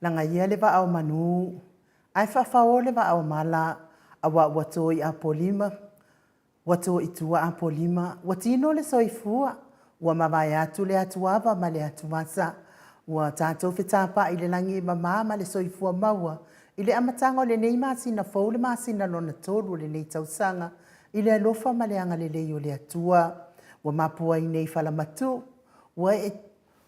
Lagaia le vaa o manū, ae faafao le vaa o mala, auā ua to i Apolima, ua to i tua Apolima, ua tino le soifua, ua mavae atu le atuava ma le atuvasa, ua tatou fetapa'i i le lagi e mama ma le soifua maua i le amataga o lenei masina fou, le masina lona tolu o lenei tausaga, i le alofa ma le agalelei o le Atua. Ua mapua ai nei i falamatu, ua ee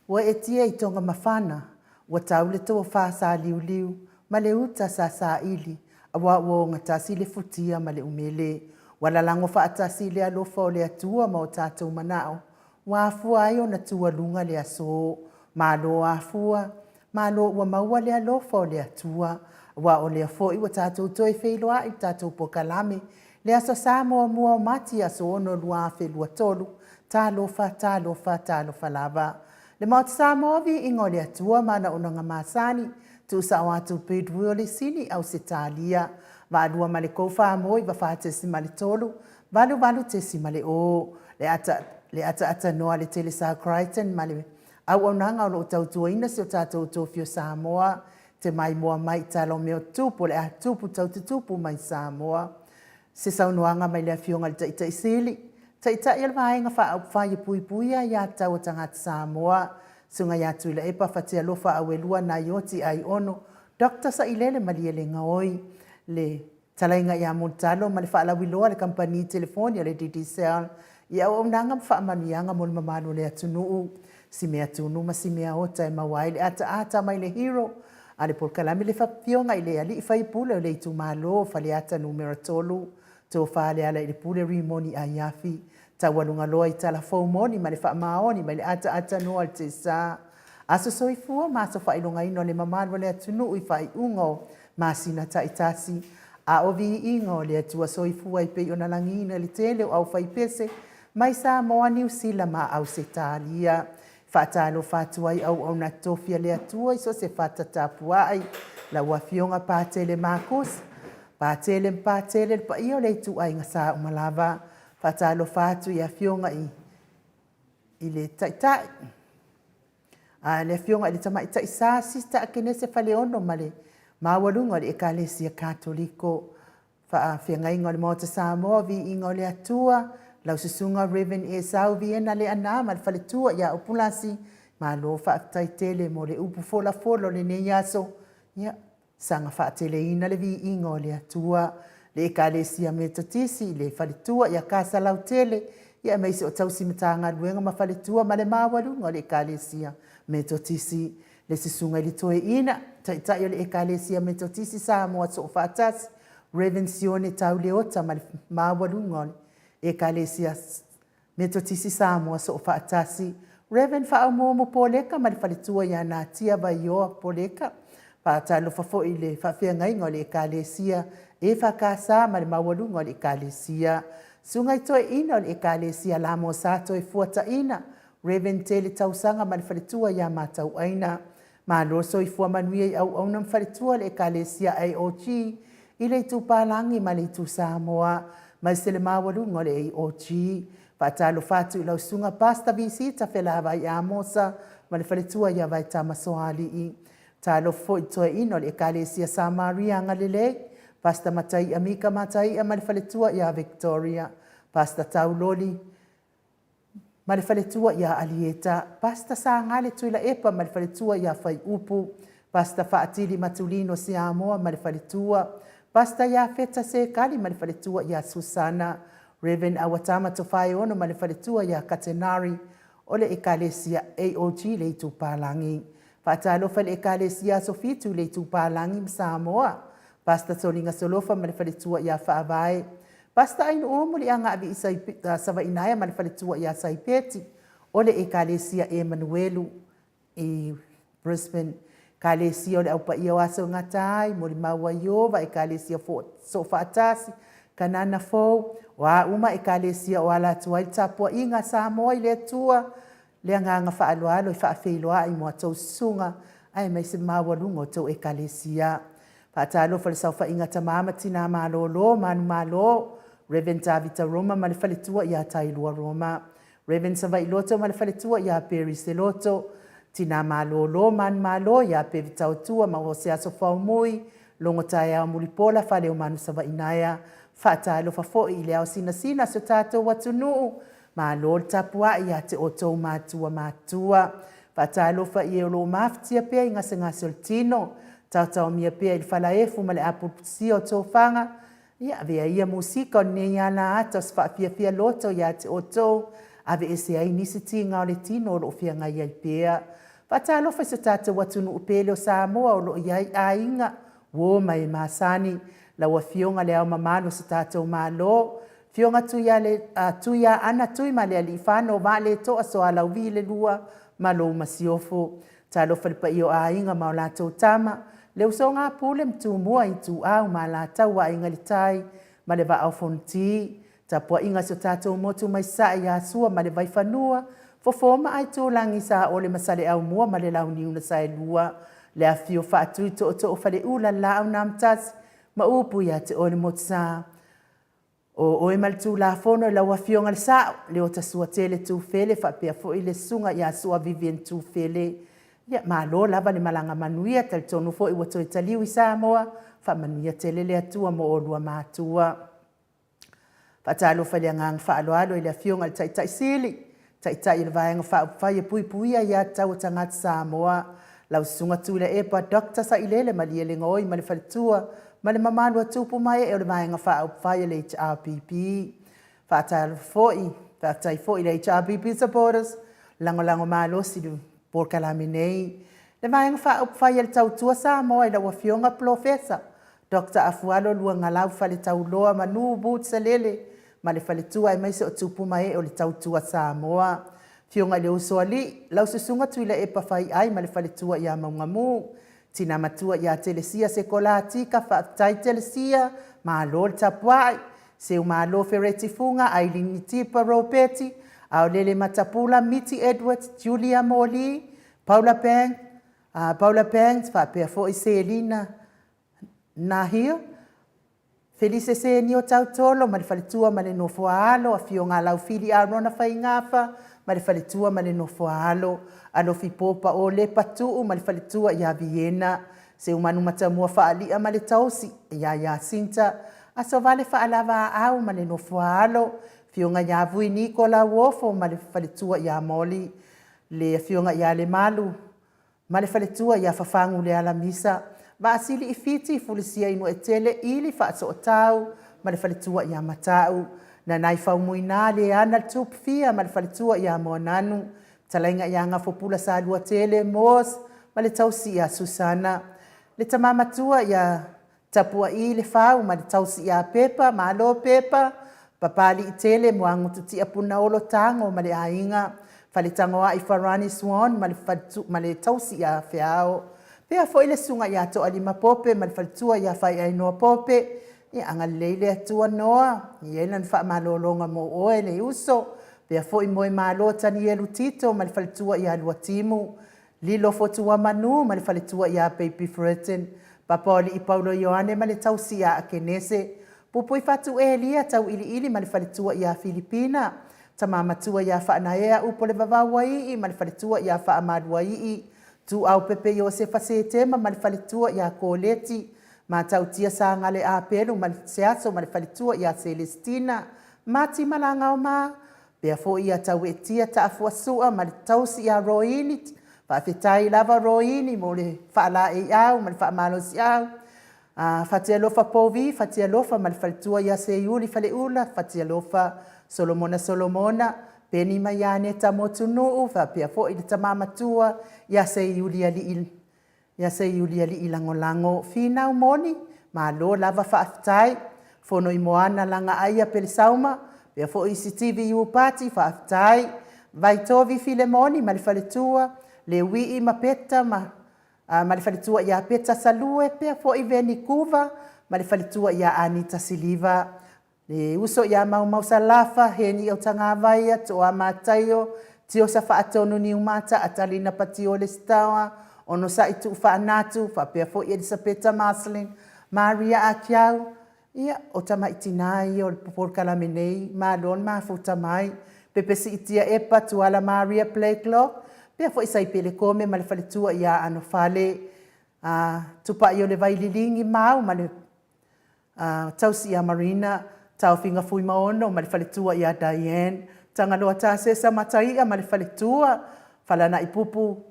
Ua eetia i Togamafana, ua tau le tofa sāliuliu ma le uta sa saili, aua ua ogatasi le futia ma le umele. Ua lalago faatasi le alofa o le Atua ma o tatou manao, ua afua ai ona tualuga le aso. Malo afua, malo ua maua le alofa o le Atua, aua o lea foi ua tatou toe feiloai i le tatou polokalame le Aso Sa muamua o Mati aso 6 2023. Talofa, talofa, talofa lava. Le Maota Samoa, viiga o le Atua ma ana auaunaga masani, tuusao atu Bidwill i Sini, Ausetalia. Vaalua ma le 3 4 9.3, 88.0. Le ata le ataatanoa le Telesa Crichton ma le auaunaga o lo o tautuaina si o tatou tofi o Samoa, te maimoa mai i tala o mea o tutupu o le a tupu tau tutupu mai Samoa. Se saunoaga mai le Afioga i le Taitai Sili, Taitai o le Vaega Faaupufai e Puipuia Aia Tatau a Tagata Samoa, Susuga ia Tuilaepa Fatialofa Auelua Naioti Aiono Dr. Sailele Malielegaoi, le Talaiga ia Mulitalo ma le faalauiloa a le Kamupani Telefoni a le Digicel i auaunaga ma faamanuiaga mo le mamalu o le atunuu. Si mea tunu ma si mea ota e maua ai le ataata mai le hero a le polokalame le Afioga i le Alii Faipule o le itumalo o Faleata Numera 3, Tofa Lealailepule Rimoni Aiafi, taualuga loa i tala fou moni ma le faamaoni mai le ataata noa o le Tesa. Aso soifua ma aso faailogaina o le mamalu o le atunuu i faaiuga o masina taitasi, a o viiga o le Atua soifua e pei ona lagiina i le tele o aufaipese mai Samoa, Niu Sila ma Ausetalia. Faatalofa atu ai auauna tofi a le Atua i so o se fata tapuai, lau Afioga Patele Makusi, Patele ma Patele, le paia o le ituaiga sa uma lava. Faatalofa atu i Afioga i le Taitai, a le Afioga i le Tamaitai Sa, Sista Akenese Faleono ma le maualuga o le Ekalesia Katoliko. Faafeagaiga o le Maota Samoa, viiga o le Atua, lau Susuga Rev. Esau Viena Leaana ma le faletua ia Upulasi, malo faafetai tele mo le upu folafola o lenei aso. Ia, saga faateleina le viiga o le Atua, le Ekalesia Metotisi, le faletua ia Kasalautele, ia aemaise o tausi Matagaluega ma faletua ma le maualuga o le Ekalesia Metotisi, le Susuga i le Toeaina, Taitai o le Ekalesia Metotisi Samoa Soofaatasi, Rev. Sione Tauleota ma le maualuga o le Ekalesia Metotisi Samoa Soofaatasi, Rev. Faaumuumu Poleka ma le faletua ia Natia Vaioa Poleka. Faatalofa foi i le faafeagaiga o le Ekalesia EFKS ma le maualuga o le Ekalesia. Susuga i Toeaina o le Ekalesia Lamosa Toefuataina, Rev. Tele Tausaga ma le faletua ia Matauaina. Malo le soifua manuia i auauna ma faletua o le Ekalesia AOG i le Itu Palagi ma le Itu Samoa, aemaise le maualuga o le AOG. Faatalofa atu i lau Susuga Pastor Visita Felavai Amosa ma le faletua ia Vaetama Soalii. Talofa foi i le toeaina o le Ekalesia Samaria Agalelei, Pastor Mataia Mika Mataia ma le faletua ia Victoria, Pastor Tauloli ma le faletua ia Alieta, Pastor Sagale Tuilaepa ma le faletua ia Faiupu, Pastor Faatili Matulino Siamoa ma le faletua, Pastor Iafeta Sekali ma le faletua ia Susana, Rev. Awatama Tofaeono ma le faletua ia Katenari o le Ekalesia AOG le Itupalagi. Faatalofa i le Ekalesia Aso Fitu i le Itupalagi ma Samoa, Pastor Soliga Solofa ma le faletua ia Faavae, Pastor Ainu'u Muliagaavi i Savainaea ma le faletua ia Saipeti o le Ekalesia Emanuelu i Brisbane. Ekalesia o le Au Paia o Aso e Gata ai, Molimau a Ieova, Ekalesia Soofaatasi, Kanana Fou, o a uma Ekalesia o ala atu ai le tapuaiga a Samoa i le Atua, le agaga faaaloalo e faafeiloai mo a outou susuga aemaise maualuga o tou Ekalesia. Faatalofa i le saofaiga a tama ma tina malolo, manumalo, Rev. Tavita Roma ma le faletua ia Tailua Roma, Rev. Savailoto ma le faletua ia Perry Seloto, tina malolo, manumalo ia Pevitautua ma Oseaso Faumui, Logotaeao Mulipola Faleomanu Savainaea. Faatalofa foi i le ao sinasina o si o tatou atunuu, Malo le tapuai ia te outou matua matutua. Faatalofa i e o lo o mafatia pea i gasegase o le tino, taotaomia pea i le falaefu ma le apuluputusia o tofaga. Ia, avea ia musika o lenei ala ata o se faafiafia loto ia te outou, aveese ai nisi tiga o le tino o lo o feagai ai pea. Faatalofa i so tatou atunuu pele o Samoa o lo o i ai aiga, uo ma e masani. Lau Afioga Le Ao Mamalu o so tatou Malo, Afioga Tuiaana Tuimalealiifano Vaaletoa Soalauvi le Lua ma lou Masiofo. Talofa i le paia o aiga ma o latou tama, le usoga a Pule ma Tumua, Ituau ma Alataua, Aiga i le Tai ma le Vaa o Fonoti. Tapuaiga a si o tatou motu mai Sasae ia Sua ma le Vaifanua, Fofo ma Aitulagi, Saole ma Saleaaumua ma le Launiu na Saelua, le afifio Faatui Tootoo o Faleula, le Laau na Amotasi ma upu ia te oe le Motusa. O oe ma le Tulafono i lau Afioga i le Sao, Leota Suatele Tufele faapea foi le Susuga ia Sua Vivian Tufele. Ia, malo lava le malaga manuia, talitonu foi ua toe taliu i Samoa, faamanuia tele le Atua mo oulua matua. Faatalofa i le agaga faaaloalo i le Afioga i le Taitai Sili, Taitai o le Vaega Faaupufai e Puipuia Aiatatau a Tagata Samoa, lau Susuga Tuilaepa Doctor Sailele Malielegaoi ma le faletua ma le mamalu a tupu ma ee o le Vaega Faaupufai a le HRPP. Faatalofa foi, faafetai foi i le HRPP supporters, lagolago malosi i le polokalame nei. Le Vaega Faaupufai a le Tautua Samoa i lau Afioga Polofesa Doctor Afualo Luagalau Faletauloa Manu Boots Salele ma le faletua aemaise o tupu ma ee o le Tautua Samoa. Afioga i le Usoalii, lau Susuga Tuilaepa Faiai ma le faletua ia Maugamu, Tina Matua ia Telesia Sekola Tika, faafetai Telesia, malo le tapuai. Seumalo Fereti Fuga, Ailini Tipa Ropeti, Aolele Matapula, Miti Edwards, Julia Moli, Paula Bank, Paula Banks faapea foi Selina Nahia, Felise Senio Tautolo ma le faletua ma le nofo a alo, Afioga a Laufili Arona Faigafa ma le faletua ma le nofo a alo, Alofi Popa Olepa Tuu ma le faletua ia Viena, Seumanu Matamua Faali'a ma le tausi ia Iasinta, Asovale Faalava Aau ma le nofo a alo, Afioga ia Vui Niko Lauofo ma le faletua ia Molly, le Afioga ia Lemalu ma le faletua ia Fafagu Lealamisa, Vaasili i Fiti, Fulisia Inuetele, Ili Faasootau ma le faletua ia Mata'u, Nanai Faumuina Leana Tupufia ma le faletua ia Moananu, Fetalaiga ia Gafopula Saluatele Moss ma le tausi ia Susana, le tama matua ia Tapua'i Lefau ma le tausi ia Pepa, Malo Pepa, Papali'itele Muagututia Punaolo Tago ma le aiga, Faletagoa'i Farani Swan ma le ma le tausi ia Feao. Pea foi le susuga ia Toalima Pope ma le faletua ia Faiainoa Pope. Ia agalelei le Atua Noa, e i ai lana faamalologa mo oe le uso. Pea foi Moemalo Tanielu Tito ma le faletua ia Luatimu. Lilo Fotuamanu ma le faletua ia Baby Furton, Papaoalii Paulo Ioane ma le tausi ia Akenese, Pupuifatu Elia Tauiliili ma le faletua ia Filipina, Tama Matua ia Faanaea Upolevavauaii ma le faletua ia Faamaluaii, Tuuaupepe Iosefa Setema ma le faletua ia Koleti, Matautia Sagale Apelu ma Seaso ma le faletua ia Selesitina, Mati Malagaoma, Pea foi ia Tauetia Taafuasua ma le tausi ia Roini. Faafetai lava Roini mo le faalaeiau ma le faamalosiau. Fatialofa Povi, fatialofa ma le faletua ia Seiuli Faleula, fatialofa Solomona Solomona, Peni ma Ianeta Motunuu, faapea foi le tama matua ia Seiuli Alii Ia Seiulialii lagolago finau moni, malo lava faafetai. Fono i Moana Lagaaia Pelesauma, pea foi Sitivi Iupati, faafetai. Vaitovi Filemoni ma le faletua, Leuii ma Peta ma ma le faletua ia Peta Salue, pea foi Venikuva ma le faletua ia Anita Siliva. Le uso ia Maumau Salafa, Heni Autagavaia, Toa Mataio, Tiosa Faatonu Niumata, Atalina Patio Lesitaoa, Onosai Tuufaanatu, faapea foi Elisapeta Marcelin, Maria Akiau, ia, o tamai tinā ia o le polokalame nei, malo le mafuta mai. Pepesi Itia Epa, Tuala Maria Blakelock, pea foi Saipele Kome ma le faletua ia Anofale, a Tupai o le Vaililigi Mau ma le Tausi ia Marina, Taofiga Fuimaono ma le faletua ia Diane, Tagaloa Tasesa Mataia ma le faletua, Falanaipupu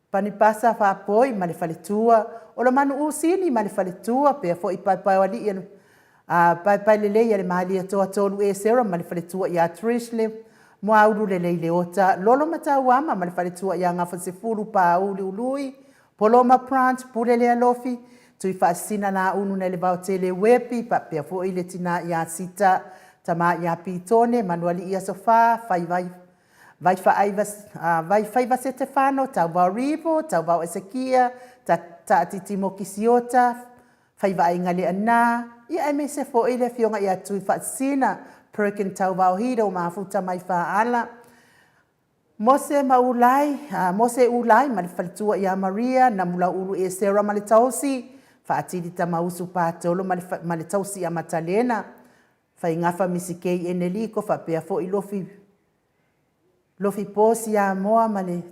Panipasa Faapoi ma le faletua, Olomanu Usini ma le faletua, pea foi Paepaeoalii a Paepaelelei a le Malietoa Esera ma le faletua ia Trish le Moaulu Lelei Leota, Lolo Matauama ma le faletua ia Gafasefulu Pauli Ului, Poloma Branch, Pule Lealofi, Tuifaasisina Laulu nai le Vaotele Uepi, faapea foi le tina ia Sita, tama ia Pitone, Manualii Aso Fa, Fai Vaifaaiva, Vaifaiva Setefano, Tauvao Rivo, Tauvao Esekia, Taatiti Kisiota, Faivaaiga Leana, ia aemaise foi le afioga ia Tuifaasisina, Perkin Tauvao Hiro, Mafuta mai Faala, Mose ma Ulai, Mose Ulai ma le faletua ia Maria, Namulauulu Esera ma le tausi, Faatili Tamausu Patolo ma le, ma le tausi ia Matalena, Faigafa Misikei Eneliko faapea foi Lofi, Lofi Posi Amoa ma le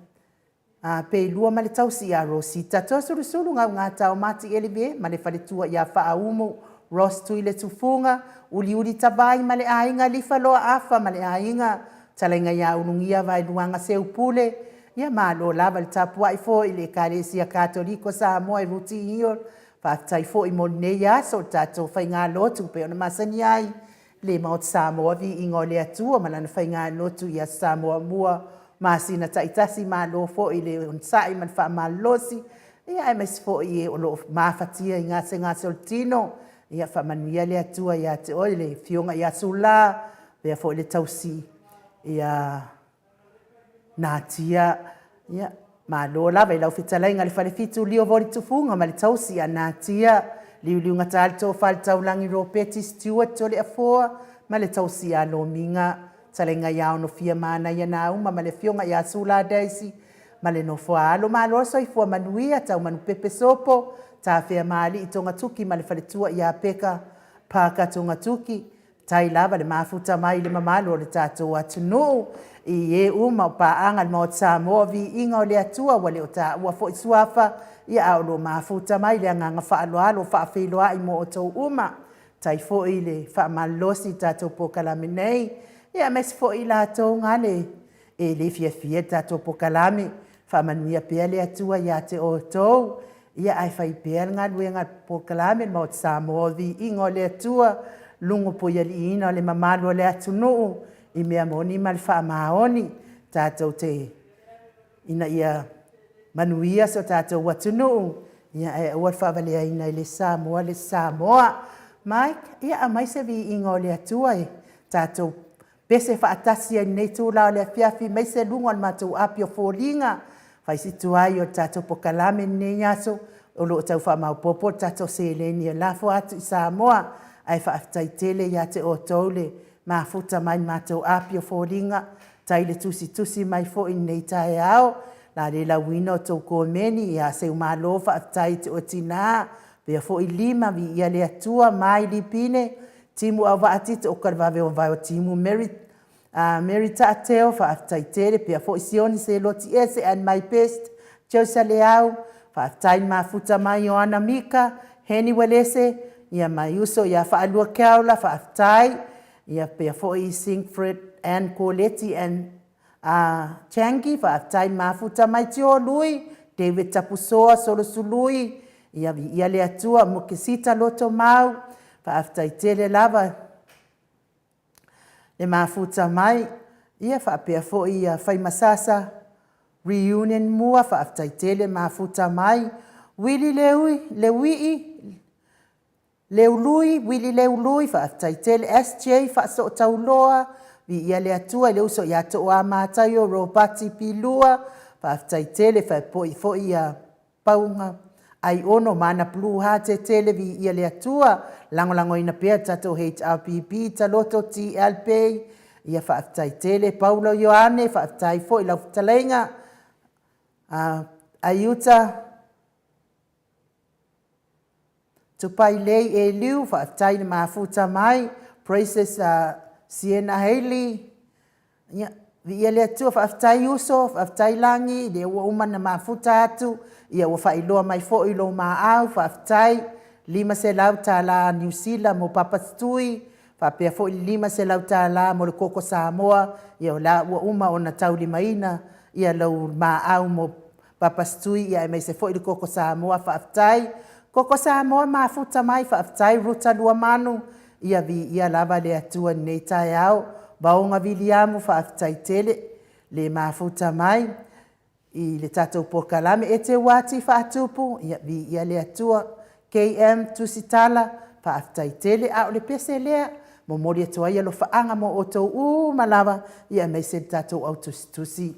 A Peilua ma le tausi ia Rosita Toasulusulu Gaugata o Mati Elive ma le faletua ia Faaumu Ross Tuiletufuga Uliuli Tavai ma le aiga Lifa Loa Afa ma le aiga Talaiga ia Ulugia Vaeluaga Seupule. Ia malo lava le tapuai foi i le Ekalesia Katoliko Samoa i Ruti Hill. Faafetai foi mo lenei aso o le tatou faigalotu pei ona masani ai Le Maota Samoa, Viiga o le Atua ma lana faiganotu i Aso Samoa mua masina taitasi, malo foi le onosai ma le faamalolosi, ia aemaise foi e o lo o mafatia i gasegase o le tino, ia faamanuia le Atua ia te oe le Afioga ia Sula, faapea foi le tausi ia Natia. Ia, malo lava i lau fetalaiga le Falefitu Lio Voli Tufuga ma le tausi ia Natia, Liuliugata le Tofa i le Taulagi Ropeti Stewart Toleafoa ma le tausi ia Lomiga. Fetalaiga ia Onofia Manaia Nauma ma le Afioga ia Sula Daisy ma le nofo a alo. Malo le soifua manuia, Taumanupepe Sopo, Tafea Maalii Togatuki ma le faletua ia Peka Parker Togatuki. Tai lava le mafuta mai i le mamalu o le tatou atunuu i e uma o paaga le Maota Samoa, viiga o le Atua ua le o taua foi suafa, ia a o lo o mafuta mai le agaga faaaloalo faafeiloai mo outou uma. Tai foi le faamalolosi i tatou polokalame nei, ia aemaise foi latou gale e le fiafia i le tatou polokalame. Faamanuia pea le Atua ia te outou, ia ae fai pea le galuega polokalame Maota Samoa, viiga o le Atua, lugo poialiiina o le mamalu o le atunuu i mea moni ma le faamaoni. Tatou te ina ia manuia so tatou atunuu, ia ae aua le faavaleaina e le isi Samoa le isi Samoa. Mike, ia aumai se viiga o le Atua e tatou pese faatasi ai i lenei itula o le afiafi, aemaise luga o le matou api o foliga, fai si tuai o le tatou polokalame i lenei aso, o lo o tau faamaopoopo le tatou seleni e lafo atu i Samoa. Ae faafetai tele ia te outou le mafuta mai i le matou api o foliga, tai le tusitusi mai foi i lenei taeao. O le a le lauina outou komeni, ia Seumalo faafetai ia te oe tina, faapea foi Lima, viia le Atua, Mai Lipine, Timu Auvaa Tito Okalevave o Timu, Mary Taateo, faafetai tele, faapea foi Sioni Seloti Ese and my best, Josa Leao, faafetai le mafuta mai Ioana Mika, Heni Uelese, ia mai uso ia Faalua Keaula, faafetai, ia faapea foi Sinkfred and Koleti and Changi, faafetai le mafuta mai Tio Lui, David Tapusoa, Solosului, ia viia le Atua, Mukesita Lotomau, faafetai tele lava le mafuta mai, ia faapea foi ia Faimasasa Reunion Mua, faafetai tele mafuta mai, Wili Leui, Leuii, Leului, Wili Leului, faafetai tele, SJ Faasootauloa, viia le Atua i le uso ia Toa Mataio, Robati Pilua, faafetai tele, faapea foi ia Pauga Aiono Mana Blue Heart tele, viia le Atua, lagolagoina pea le tatou HRPP, Taloto TL Pay, ia faafetai tele, Paulo Ioane, faafetai foi i lau fetalaiga, Aiuta Tupailei Eliu, faafetai le mafuta mai, Praises Siena Hailey, ia, viia le Atua, faafetai uso, faafetai Lagi, lea ua uma ona mafuta atu, ia ua faailoa mai foi lou maau, faafetai, $500 Niu Sila mo Papa Tui, faapea foi le $500 mo le Koko Samoa, ia o la ua uma ona taulimaina ia lau maau mo Papa Tui, ia aemaise foi le Koko Samoa, faafetai. Koko Samoa mafuta mai, faafetai Ruta Luamanu, ia viia lava le Atua i lenei taeao. Vaoga Viliamu, faafetai tele le mafuta mai i le tatou polokalame. E te uati faatupu, ia viia le Atua. KM Tusitala, faafetai tele. A o le pese lea, momoli atu ai alofaaga mo outou uma lava, ia aemaise le tatou au tusitusi.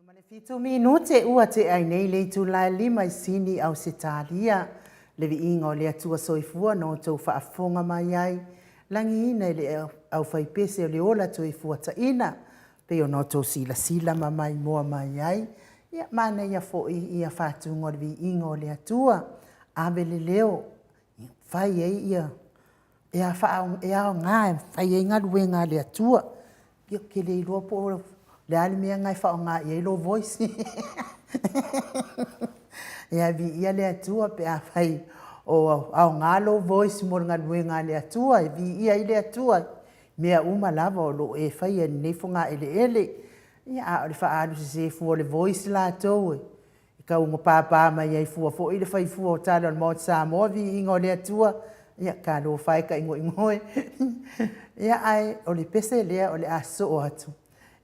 Ma le fitu minute ua tea ai nei le itula e 5 i Sini, Ausetalia. Le viiga o le Atua Soifua na outou faafofoga mai ai, lagiina i le aufaipese o le ola toefuataina, pei ona outou silasila ma maimoa mai ai. Ia, manaia foi ia faatuga o le viiga o le Atua. Ave le leo, fai ai ia, e aoga e fai ai galuega a le Atua. Ia, ou te le iloa po o le a le mea lena e faaaoga i ai lou voice. Ia viia le Atua pe afai o aoga lou voice mo le galuega a le Atua e viia ai le Atua i mea uma lava o lo o e faia i lenei fogaeleele. Ia, a o le faaalu sese fua o le voice latou e tau papa mai ai fua foi le fai fua o tala o le Maota Samoa, viiga o le Atua, ia talofa e, ta'igo'igo e. Ia, ae o le pese lea o le a sosoo atu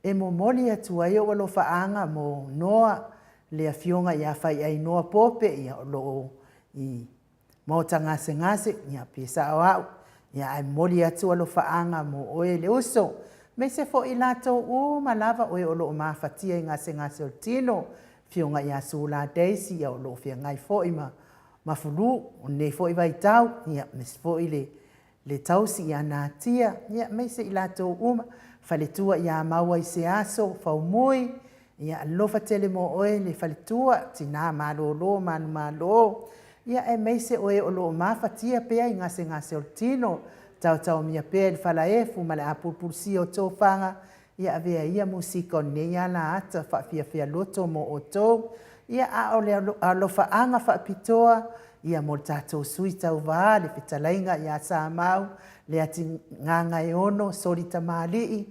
e momoli atu ai ou alofaaga mo Noa, le afioga ia Faiainoa Pope o lo o i Maota Gasegase, ia pe sao au, ae momoli atu alofaaga mo oe le uso, aemaise foi i latou uma lava o e o lo o mafatia i gasegase o le tino, afioga ia Sula Daisy o lo o feagai foi ma flu i lenei foi vaitau, aemaise foi le tausi ia Natia, aemaise i latou uma, faletua ia Mauaiseaso Faumui, ia alofa tele mo oe le faletua, tina malolo manumalo, aemaise o e o lo o mafatia pea i gasegase o le tino, taotaomia pea i le falaefu ma le apulupulusia o tofaga, ia avea ia musika o lenei alaata faafiafia loto mo outou. Ia, a o le alofaaga faapitoa ia mo le tatou sui tauva le fetalaiga ia Samau Leatigagaeono Soli Tamalii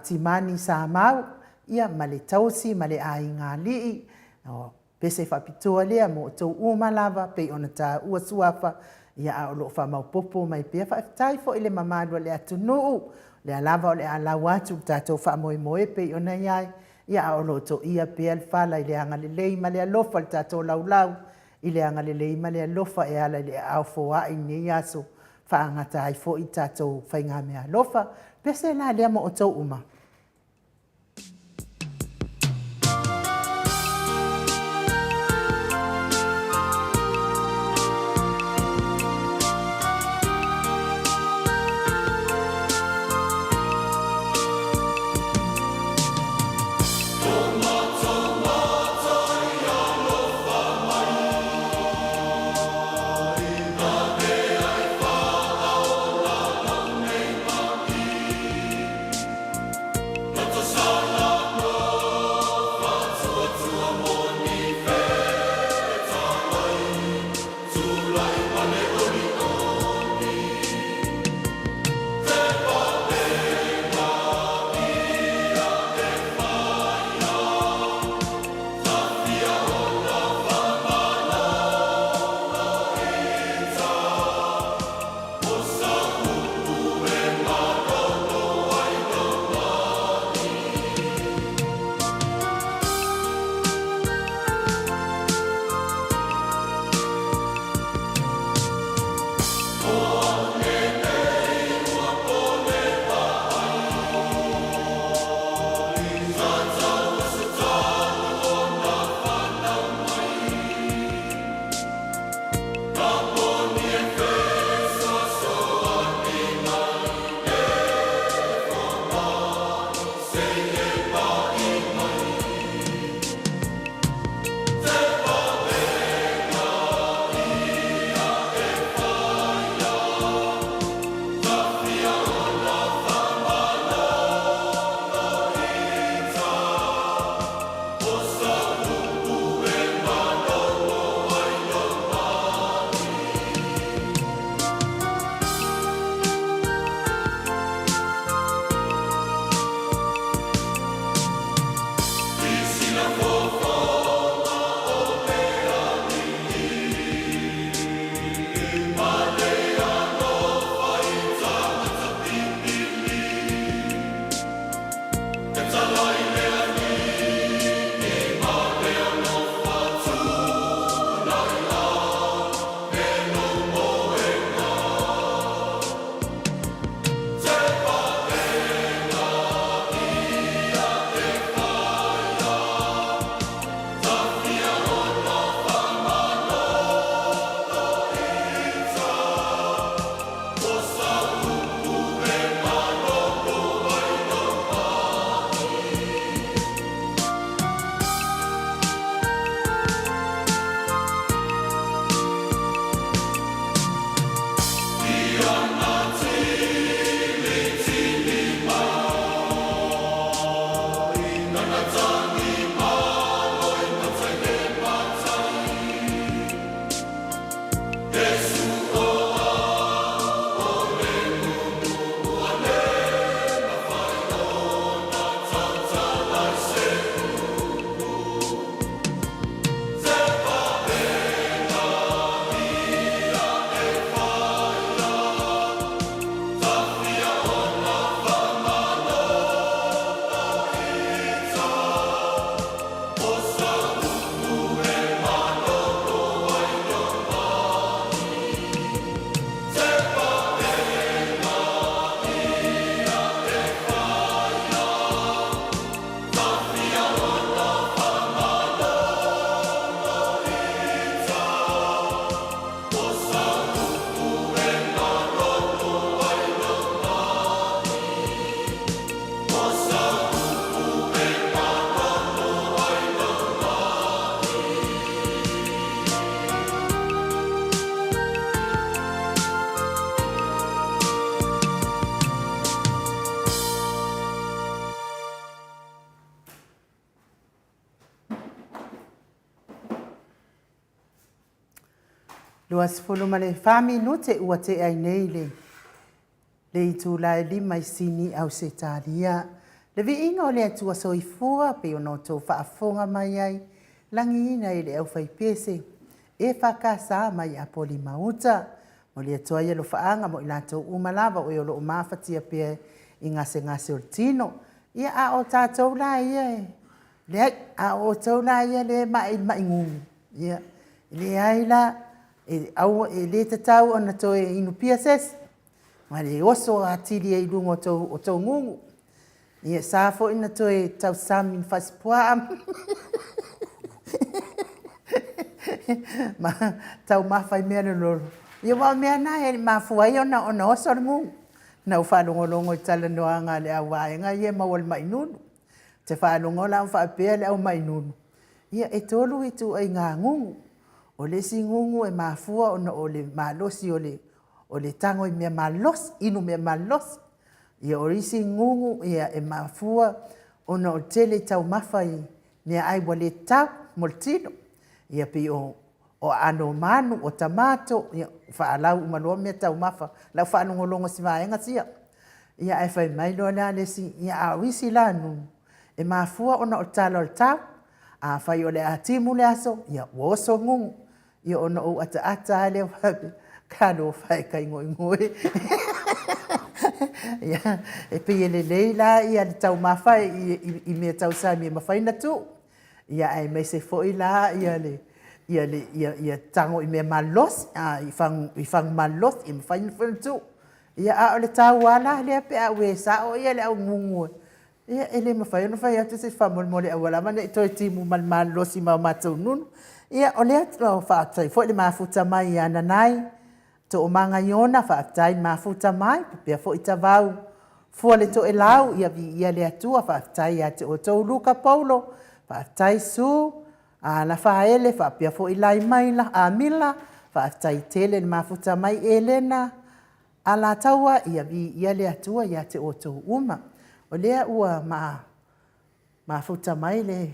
Timani Samau, ia ma le tausi ma le aiga alii. O pese faapitoa lea mo outou uma lava pei ona taua suafa, ia a o lo o faamaopopo mai pea. Faafetai foi i le mamalu o le atunuu, lea lava o le a lau atu le tatou faamoemoe pei ona i ai, ia a o lo o toia pea le fala i le agalelei ma le alofa i le tatou laulau i le agalelei ma le alofa e ala i le aao foai i lenei aso, faagata ai foi le tatou faigameaalofa. Pese la lea mo outou uma. 24 minute ua tea ai nei le le itula e lima i Sini, Ausetalia. Le viiga o le Atua Soifua pei ona outou faafofoga mai ai, lagiina e le aufaipese EFKS mai Apolima-uta. Momoli atu ai alofaaga mo i latou uma lava o e o lo o mafatia pea i gasegase o le tino. Ia, a o tatou la ia e leai, a o outou la ia lea e mai i le mai gugu, ia, e leai la, e, aua, e le tatau ona toe inupia se isi, ma le oso atili ai i luga o tou gugu. Ia, sa foi na toe tausami i fasipuaa ma taumafa i mea lololo. Ia, aua o mea na e mafua ai ona oso le gugu. Na ou faalogologo i talanoaga a le au vaega ia e maua i le mai nunu. Ou te faalogo la o faapea le au mai nunu, ia e tolu ituaiga gugu. O le isi gugu e mafua ona o le malosi o le tago i mea malosi, inu mea malosi. Ia o isi gugu ia e mafua ona o le tele taumafa i meaai ua le tatau mo le tino. Ia pei o aano o manu, o tamato, ia faalau uma loa mea taumafa. Lau faalogologo i si vaega sia. Ia ae fai mai loa la le isi, ia a o isi la nuu, e mafua ona o le tala o le tau. Afai o le a timu le aso, ia ua oso gugu. Ia ona ou ataata lava lea faapea, talofa e Kaigoigo e. Ia, e pei e lelei la ia le taumafa i mea tausami e mafai ona tuu. Ia aemaise foi la ia le ia le ia ia tago i mea malolosi, a i fagu i fagu malolosi e mafai foi ona tuu. Ia a o le taua la lea pe a ue sao ia le augugu ia e le mafai ona fai atu se isi faamolemole aua lava ne i toe timu ma le malolosi ma o matou nunu. Ia o lea faafetai foi le mafuta mai ia Nanai Toomaga Iona, faafetai le mafuta mai, faapea foi Tavau Fualetoelau, ia viia le Atua, faafetai ia te outou Luka Paulo, faafetai Su Lafaele, faapea foi Laimaila Amila, faafetai tele le mafuta mai Elena Alataua, ia viia le Atua ia te outou uma. O lea ua mafuta mai le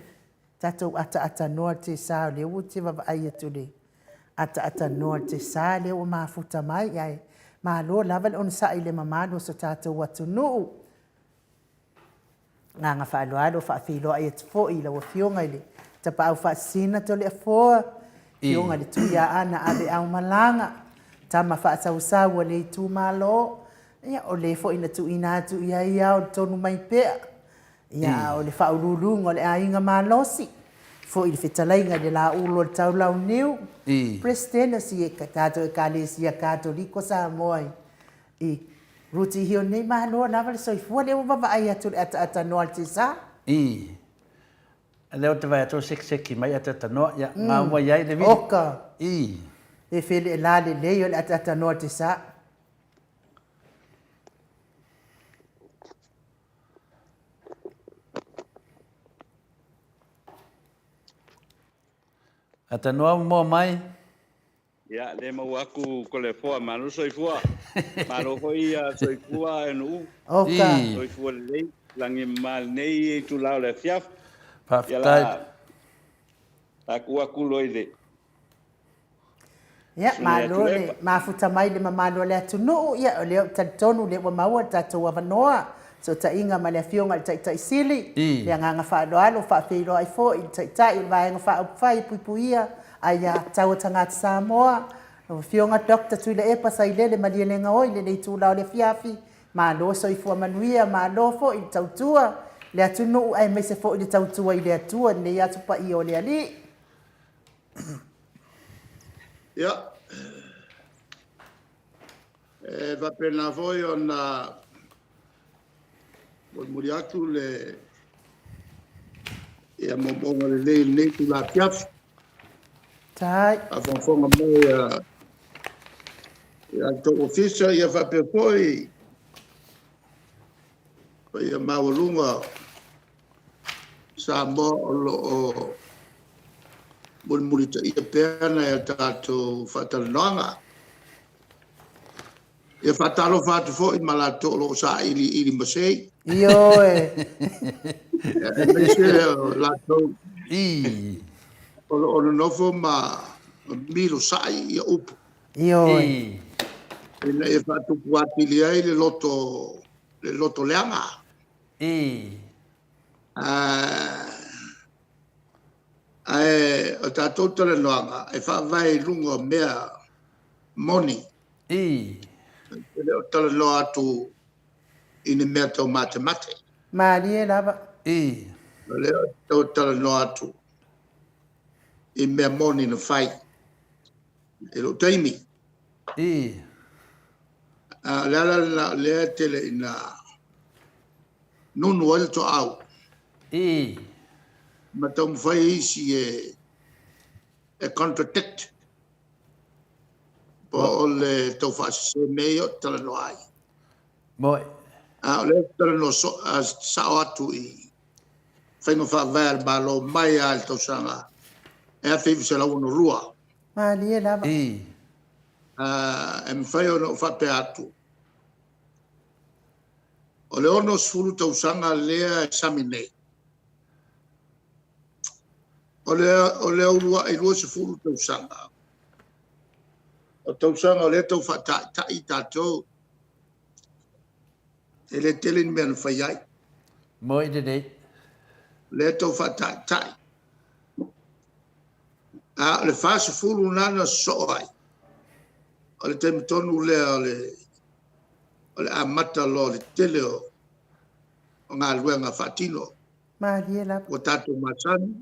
tatou ataatanoa i le tiasa, o lea ua te vaavaai atu i le ataatanoa i le tiasa lea ua mafuta mai, ae malo lava le onosai i le mamalu o so tatou atunuu. Agaga faaaloalo faafeiloai atu foi i lau Afioga i le Tapaau Faasisina Toleafoa, Afioga i le Tuiaana Aveaomalaga, tama faasausau a le itumalo, ia o le foi na tuuina atu i ai ao le tonu mai pea, ia a o le faauluuluga o le aiga malosi, foi i le fetalaiga i le Laulu o le Taulauniu, Peresetene o si tatou Ekalesia Katoliko Samoa i Ruti Hill nei, malo lava le soifua, lea ua vaavaai atu i le ataatanoa a le tiasa. I. Lea ou te vaai atu o sekiseki mai ataatanoa, ia, gaua i ai le vili. Oka. I. E fele la lelei o le ataatanoa a le tiasa. Atanoa moa mai. Ia, le maua atu Toleafoa, malo soifua. Malo foi ia soifua e nuu. Oka. Soifua lelei, lagi mama lenei itula o le afiafi. Ia la tuu atu loa i le Ia, malo le mafuta mai le mamalu o le atunuu. Ia, o lea ou te talitonu o lea ua maua le tatou avanoa, fesootaiga ma le Afioga i le Taitai Sili. Le agaga faaaloalo, faafeiloai foi i le Taitai o le Vaega Faaupufai e Puipuia Aiatatau a Tagata Samoa, lau Afioga Doctor Tuilaepa Sailele Malielegaoi i lenei itula o le afiafi. Malo soifua manuia, malo foi le tautua i le atunuu aemaise foi le tautua i le Atua i lenei Aso Paia o le Alii. Ia, e faapena foi ona molimoli atu le ia moomooga lelei i lenei itula afiafi. Tai. Faafogafoga mai a ia le tou ofisa ia faapea foi paia maualuga Samoa o lo o mulimulitaia pea nai a tatou faatalanoaga. Ia faatalofa atu foi ma latou o lo o sailiili masei. Ioe. Aemaise o latou o lo o nonofo ma milosai ia upu. Ioe. Ina ia faatupu atili ai le loto, le loto leaga. Ae o tatou talanoaga e faavae i luga o mea moni. E le o talanoa atu i ni mea taumatemate. Malie lava. O lea ou te tau talanoa atu i mea moni na fai i lou taimi. A o le ala lena o lea e tele ina nunu ai le toau. Ma taumafai isi e contradict po o le tau faasese mea ia ou te talanoa ai. A o lea ou te talanoa sao atu i faiga faavae a le Malo mai lava i le tausaga 1962. Malie lava. E mafai ona ou faapea atu, o le 60 tausaga lea e sami nei, o le uluai 20 tausaga, o tausaga o lea e tau faataitai tatou, e le tele ni mea na fai ai. Moi lelei. O lea e tau faataitai. A o le 40 lena na sosoo ai, o le taimi tonu lea o le amata loa o le tele o galuega faatino. Malie lava. Ua tatou masani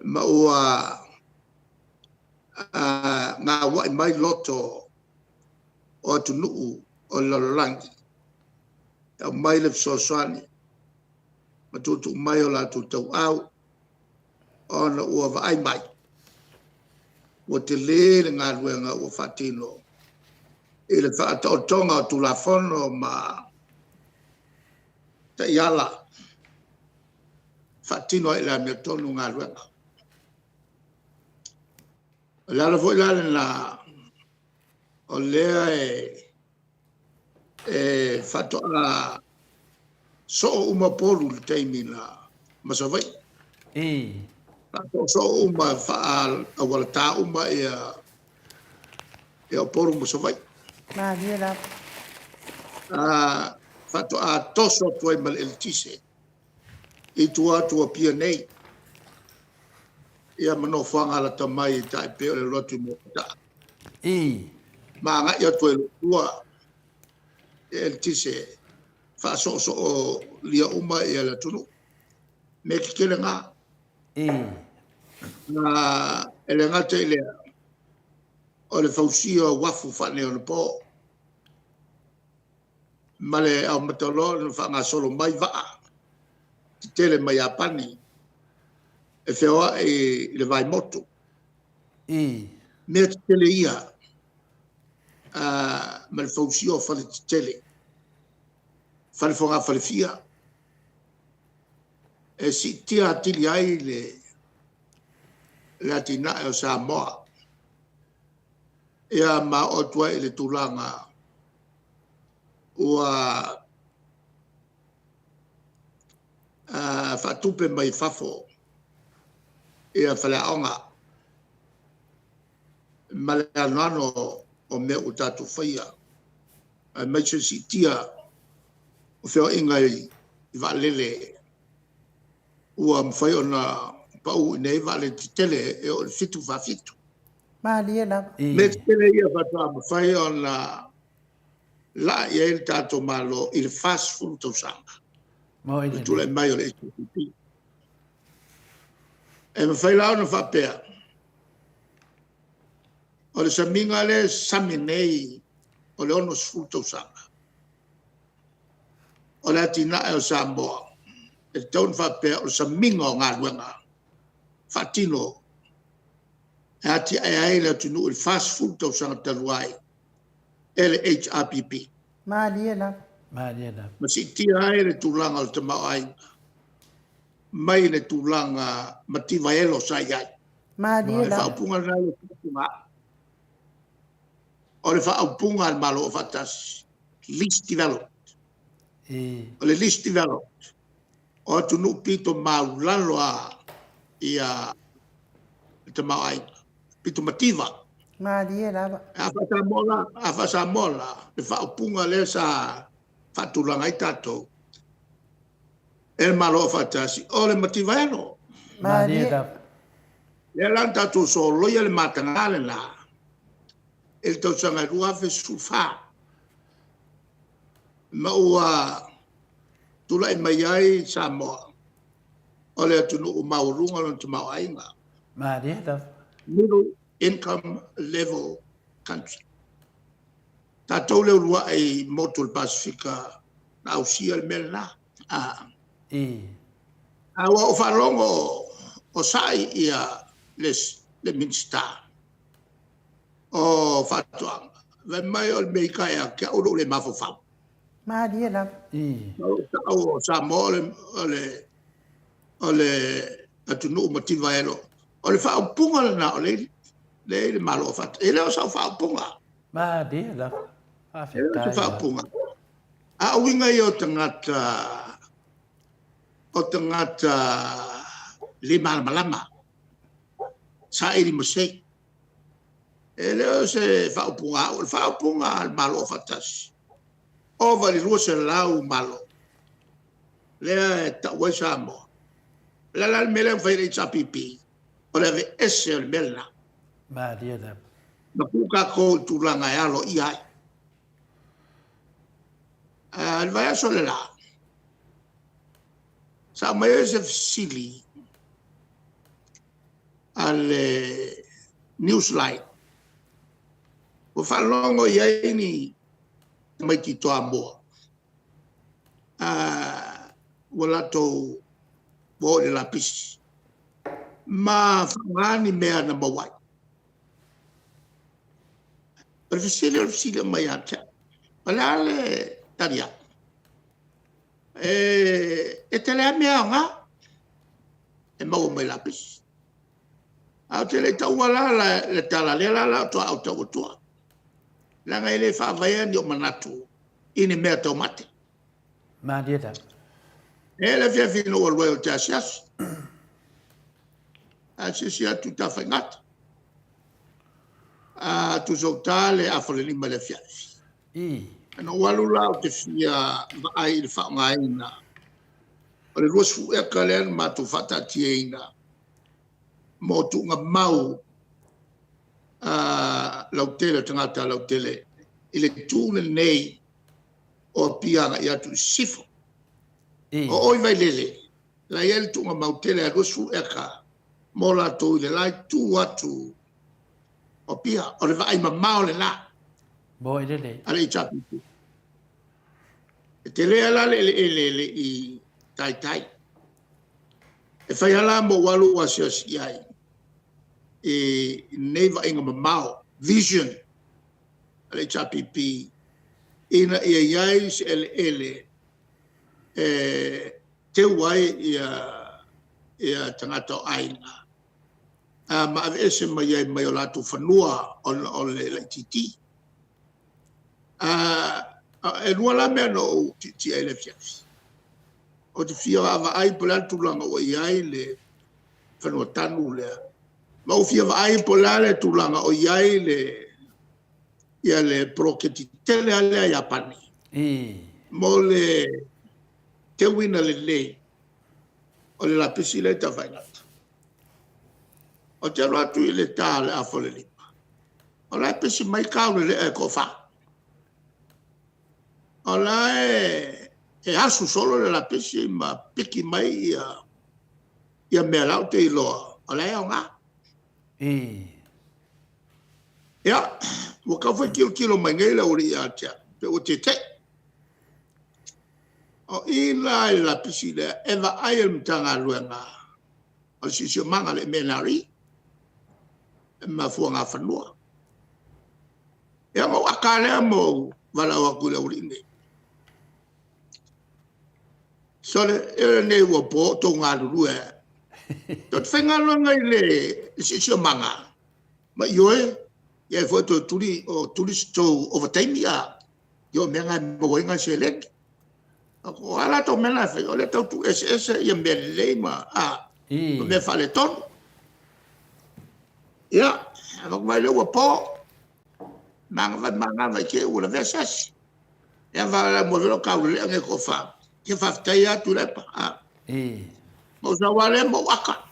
ma ua gauai mai loto o atunuu o le lalolagi e aumai le fesoasoani ma tuutuu mai o latou tauau ona ua vaai mai ua tele le galuega ua faatino i le faataotoga o Tulafono ma taiala e faatino ai i le amiotonu galuega. O le ala foi la lena o lea e faatoa soo uma Upolu i le taimi na ma Savaii. Faatoa soo uma, faa-aualatā uma ia Upolu ma Savaii. Malie lava. Faatoa toso atu ai ma le eletise i tua atu o Apia nei, ia ma nofoaga lata mai e tai pei o le alu atu i Moataa. Ma agai atu ai loa i tua le eletise, faasoosoolia uma le atunuu. Mea tetele na. E le gata i lea, o le fausia o uafu faaneionapo ma le amata loa ona faagasolo mai vaa tetele mai Iapani e feoai i le vaimotu. Mea tetele ia ma le fausia o fale tetele, fale fogafalefia, e siitia atili ai le atinae o Samoa. Ia ma oo atu ai i le tulaga ua faatupe mai fafo ia faleaoga ma le anoano o mea ua tatou faia, aemaise le siitia o feoaiga i vaalele ua mafai ona pau i inei vaalele tetele e oo i le 747. Malie lava. Mea tetele ia faatoa mafai ona laa i ai le tatou Malo i le 40 tausaga Moi o le lelei. tulai mai o le HRPP. E mafai la ona faapea, o le samiga lea e sami nei o le 60 tausaga, o le atinae o Samoa, e tatau ona faapea o le samiga o galuega faatino e atiae ai le atunuu i le 40 tausaga talu ai e le HRPP. Malie lava. Malie lava. Ma siitia ai le tulaga o le tamaoaiga mai le tulaga mativa elo sa i ai. Malie O le lava. faaupuga lena e faaupuga au. O le faaupuga a le Malo Aufaatasi, least developed. O le least developed, o atunuu pito maulalo lava ia le tamaoaiga, pito mativa. Malie lava. A faa-Samoa la, a faa-Samoa la, le faaupuga lea sa faatulaga ai tatou e le Malo Aufaatasi, o le mativa elo. Malie lava. Lea la na tatou soloia le mataga lena i le tausaga e 2014, ma ua tulai mai ai Samoa o le atunuu maualuga lona tamaoaiga. Malie lava. Middle income level country. Tatou le uluai motu o le Pasefika na ausia le mea lena. A ua ou faalogo o sai ia le Minisita o Faatoaga, fai mai o le mea ita ia te au lou le mafaufau. Malie lava. O tau o Samoa o le atunuu mativa elo. O le faaupuga lena o le i le Malo o Faatasi. E le o sau faaupuga. Malie lava. E le o se faaupuga. A o uiga ia o tagata, o tagata le malamalama, saili masei. E le o se faaupuga a au, o le faaupuga a le Malo Aufaatasi. Ova i le 200 Malo lea e tau ai Samoa. O le a la le mea lea na fai e le HRPP? O le aveese o le mea lena. Malie lava. Ma tuu tatou i tulaga e aloaia ai. I le vaiaso le la, sa aumai ai se fesili a le Newsline. Ua faalogo i ai ni tamaiti Toamua ua latou o i le lapisi ma faaaoga ni mea na maua ai. O le fesili o le fesili mai ia te au. O le a le tali atu? E tele lava mea aoga e maua mai lapisi. Ae ou te le i taua la le tala, lea la faatoa ou tau atua. Leaga e le faavaea ni ou manatu i ni mea taumate. Malie lava. E le afiafi na ou alu ai ou te asiasi. Asiasi atu i Tafaigata. A tusa o le afa o le 5 i le afiafi. Na ou alu la ou te fia vaai i le faaaogaina o le 20 eka lea na matou faataatiaina mo tuugamau lautele, o tagata lautele i le itu lenei o Apia agai atu i Sisifo. O o i Vailele, la e i ai le tuugamau tele lava e 20 eka mo latou i le la itu atu o Apia. O le vaai mamao lena Mo elele. a le HRPP. E tele la le eleele e le i taitai. E fai lava ma ou alu ou asiasi i ai i nei vaaiga mamao, vision a le HRPP, ina ia i ai se eleele e teu ai ia tagata o aiga ma aveese mai ai mai o latou fanua ona o le laitiiti. E lua la mea na ou tietie ai i le afiafi. Ou te fia vaavaai po o le a le tulaga ua i ai le fanua tanu lea, ma ou fia vaai po o le a le tulaga o i ai le poloketi tele lava lea a Iapani mo le teuina lelei o le lapisi lea e i Tafaigata. Ou te alu atu i le ta o le 4:30, o la e pesi mai taulelea e toafa. O la e asu solo le lapisi ma piki mai ia mea la ou te iloa o la e aoga. Ia, ua tau fai tilotilo mai nei le aualii ia te au, pe ua tete'i. O i la i le lapisi lea, e vaai e le Matagaluega o le Siosiomaga, le MNRE, ma fuagafanua. Ia ona ou ata lava lea ma ou valaau atu i le aualii nei. Sole, e lenei ua po o outou galulue ai. Tou te faigaluega i le Siosiomaga? Ma ioe, e i ai foi toe tuli, o tuli se tou ovataimi, a? Ia o mea na e maua ai nai seleni. O a latou mea na e fai, o le tau tuueseese ia mea lelei ma mea faaletonu. Ia, avatu mai lea ua po, manava manava i te i ua lavea se asi. Ia va mo le kaulelea nei toafa. Ia faafetai lava Tuilaepa. Na ou sau lava lea ma ou ata.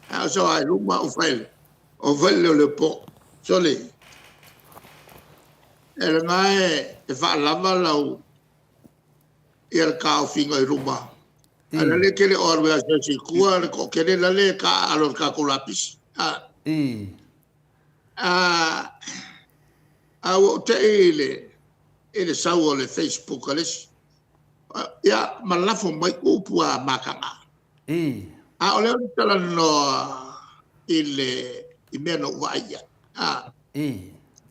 A ou sau lava i luma ou fai ou fai i le leoleo po. Sole, e lena e faalava lau ia le taofiga i luma. Ae lale e te le o alu e asiasi i tua le toatele lale e taaalo i le tatou lapisi. A ua ou te i i le sau o le Facebook a le isi, ia ma lafo mai upu a mataga. A o lea ou te talanoa i mea na ou vaai i ai.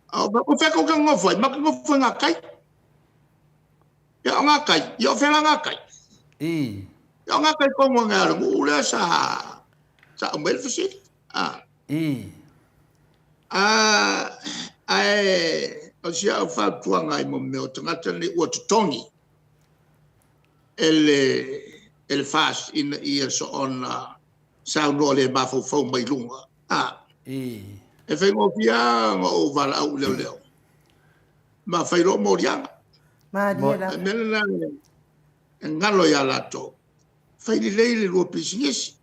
O fea tou te nonofo ai? Matou te nonofo i gatai. Ia o gatai, ia o fea la gatai? Ia o gatai tonu ane lava o le nuu lea sa aumai ai le fesili. Ae o si au fautuaga i mea o tagata nei ua totogi e le FAST ina ia soona saunoa le mafaufau mai luga, e faigofie lava ona ou valaau i leoleo ma fai loa moliaga. Malie lava. O le mea lena e galo ia latou, fai lelei le lua pisinisi.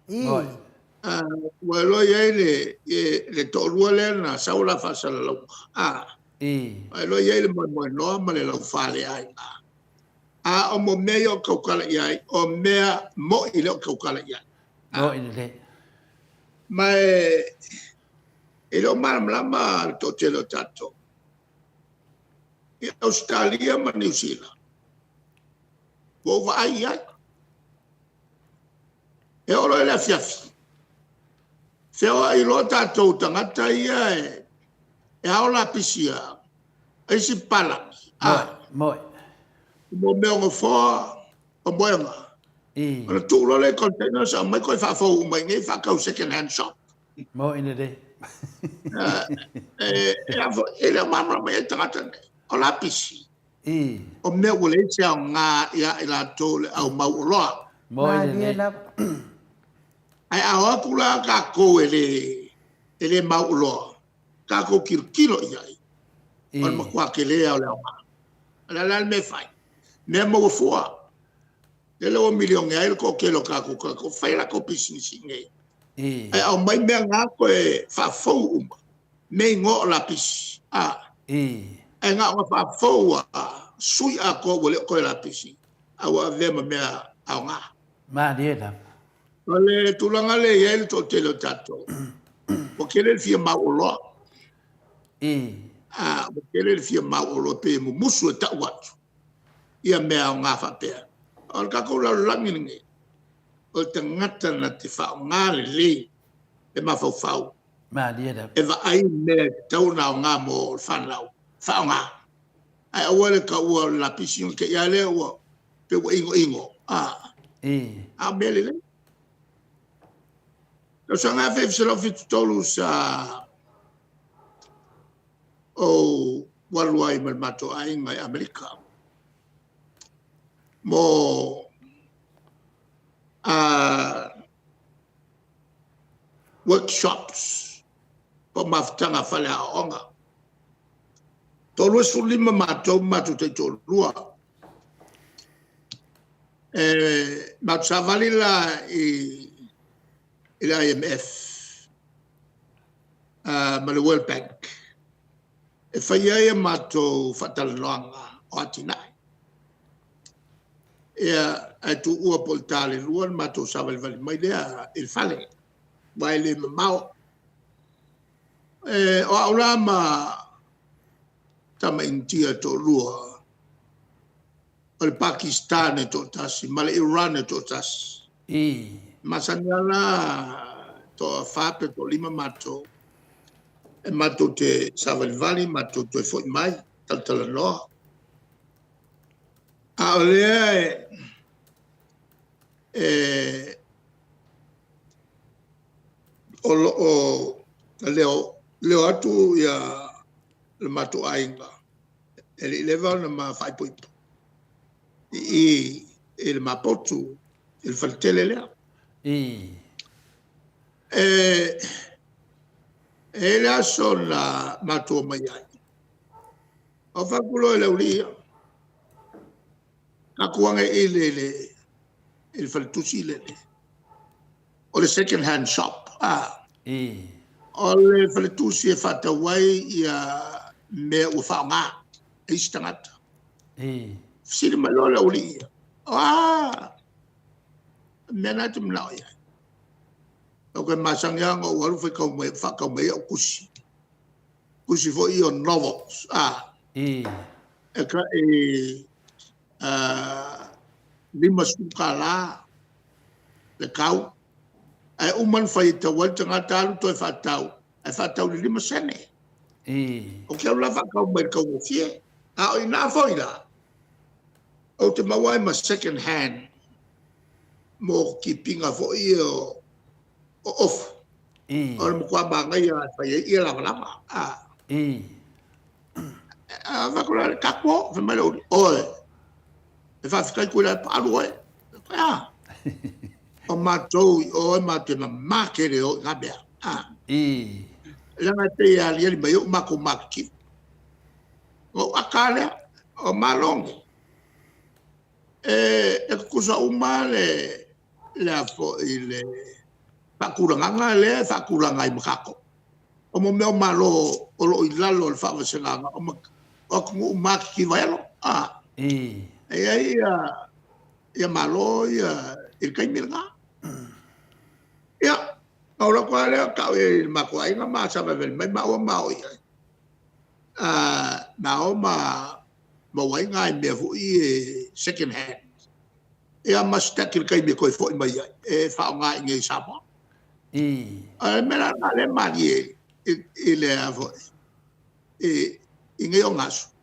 Ua iloa e i ai le toalua lea na sau o la faasalalauga, ua iloa e i ai le moemoenoa ma le laufaleaiga. A o mea ia ou te tautala i ai, o mea moni lea ou te tautala i ai. Moni lelei. Ma e le o malamalama le toatele o tatou i Ausetalia ma Niu Sila, ua ou vaai i ai. E oo loa i le afiafi, feoai loa tatou tagata ia e ao lapisi a isi papalagi, mo mea o nofoa, o moega, ona tuu loa lea i containers aumai toe faafou uma i inei faatau i second hand shop. Moni lelei. E le o malamalama i ai tagata nei. O lapisi, o mea ua leai se aoga ia i latou le au mau oloa. Moni Malie lelei. lava. Ae a o atu la tatou e le mau oloa, tatou tilotilo i ai, o le matua tele lava o le aoga. O le a la le mea e fai? Mea e maua fua. Lele ua milione ai le toatele o tatou tagata ua fai a latou pisinisi i inei. Ae aumai mea na toe faafou uma, mea igoa o lapisi. Ae na ona faafou lava, sui atoa ua le o toe lapisi, ae ua avea ma mea aoga. Malie lava. O le tulaga lea e i ai le toatele o tatou, ua tele le fia mau oloa. Ua tele le fia mau oloa pei e mumusu e tau atu ia mea aoga faapea. O le tatou lalolagi lenei, o le tagata na te faaaoga lelei le mafaufau Malie lava. e vaai mea e tatau ona aoga mo le fanau, faaaoga. Ae aua le taua o le lapisi ona te i lava lea ua pei ua inoino. A o mea lelei. Tausaga 1973 sa ou alu ai ma le matou aiga i Amerika mo workshops po o mafutaga faale-aoaoga. 35 matou ma matou taitoalua. E matou savali la i le IMF ma le World Bank e fai ai a matou faatalanoaga o atinae. Ia, ae tuua po o le ta o le 2:00 ona matou savalivali mai lea i le fale, aua e le mamao. O au la ma tama Initia e toalua, o le Pakistan e toatasi ma le Iran e toatasi. E masani lava la toa-fa pe toa-5 matou, e matou te savalivali matou toe foi mai talatalanoa. A o lea o lo o leo atu le matou aiga, e le i leva ona ma faaipoipo i i le ma potu i le fale tele lea. E i ai le aso na matou omai ai, ou fai atu loa i le aualii ia, tatou agai i i le faletusi lea, o le second hand shop. O le faletusi e faatau ai mea ua faaaoga e isi tagata. Fesili mai loa le aualii ia, o a mea na e te manao i ai? Ou fai atu, e masani lava ona ou alu faatau mai ai au tusi, tusi foi ia o novels, e tai $50 le tau, ae uma ona fai e tau ai le tagata alu toe faatau, ae faatau i le 5sene. Ou te alu la faatau mai i le taugofie. A o i ina foi la, ou te maua ai ma second hand mo tipiga foi ia o ofu. O le matua manaia lava e fai ai lavalava. Ou fai atu loa, tatou o. Fai mai le aualii, oi, e faafetai atu i le alu oe. Ae a? O matou i o e matou te mama tele e o i na mea. Leaga e pei e aliali mai ai ua matou matitiva. Ona ou ata lava lea, o Malo nei, e tutusa uma le faatulagaga lea e faatulaga ai ma tatou. O mea o Malo o lo o i lalo o le faavasegaga o atunuu matitiva elo. E i ai Malo ia i le taimi lena. Ia, ona ou alu atu lava lea tau i ai i lo matou aiga, ma savalivali mai maua ma o i ai. Ma o ma maua ai nai mea foi ia second hand. Ia ma siaki i le taimi e toe foi mai ai, e faaaoga i inei i Samoa. O le mea la lena o lea e malie i nei ogasami,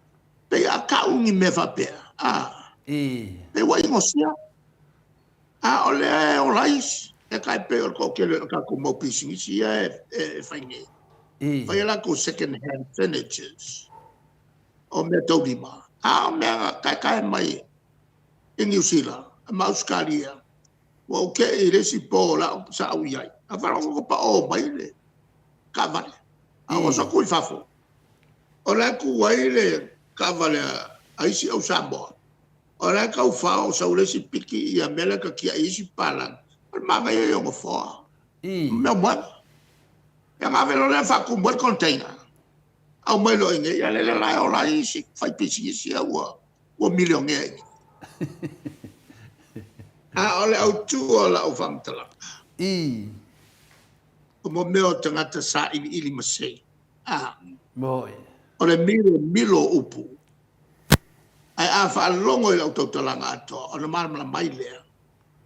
pei a tau ni mea faapea, pei ua inosia, a o lea e ola ai isi. E tai pei o le toatele o tatou mau pisinisi ia e fai nei, fai a latou second hand furnitures, o meataulima, a o mea na taetae mai i Niu Sila ma Ausetalia. Ua ou te i i le isi po sa ou i ai, ae faalogo atu ua pao mai le taavale. Ae ou oso atu i fafo, o la e tu ai le taavale a isi au Samoa, o la e tau fao, sau i le isi piki ia mea la e tiai e isi papalagi. O le manaia ia o nofoa, o mea o moena. Ia ona ave loa lea faatumu ai le container, aumai loa i inei, a lele la e ola ai isi faipisinisi ia ua milionea i inei. A o le autu o lau faamatalaga, o mea o tagata sailiili masei, o le milomilo o upu, ae a faalogo i lau tautalaga atoa, ona malamalama ai lea,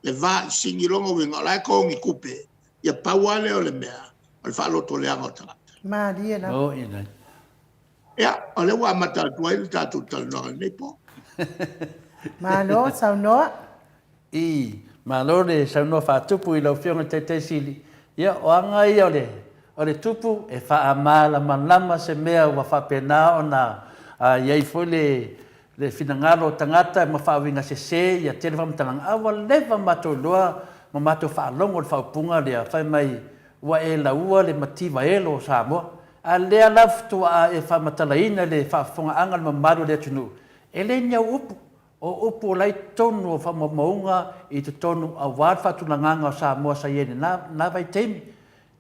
le va i sini. O lona uiga o la e totogi tupe, ia pau lava lea o le mea, o le faalotoleaga o tagata. Malie lava. Ia, o lea ua amata atu ai le tatou talanoaga i lenei po. Malo saunoa. Ii, Malo le saunoa faatupu i lau Afioga i le Taitai Sili. Ia, o aga ia o le, o le tupu e faamalamalama se mea ua faapena ona i ai foi le, le finagalo o tagata ma faauiga sese ia tele faamatalaga, a ua leva matou iloa ma matou faalogo i le faaupuga lea fai mai ua e laua le mativa elo o Samoa. A lea lava faatoa e faamatalaina i le faafofogaaga a le mamalu o le atunuu, e le ni au upu, O upu o la i totonu o faamaumauga i totonu aua le faatulagaga o Samoa sa i ai i lena vaitaimi.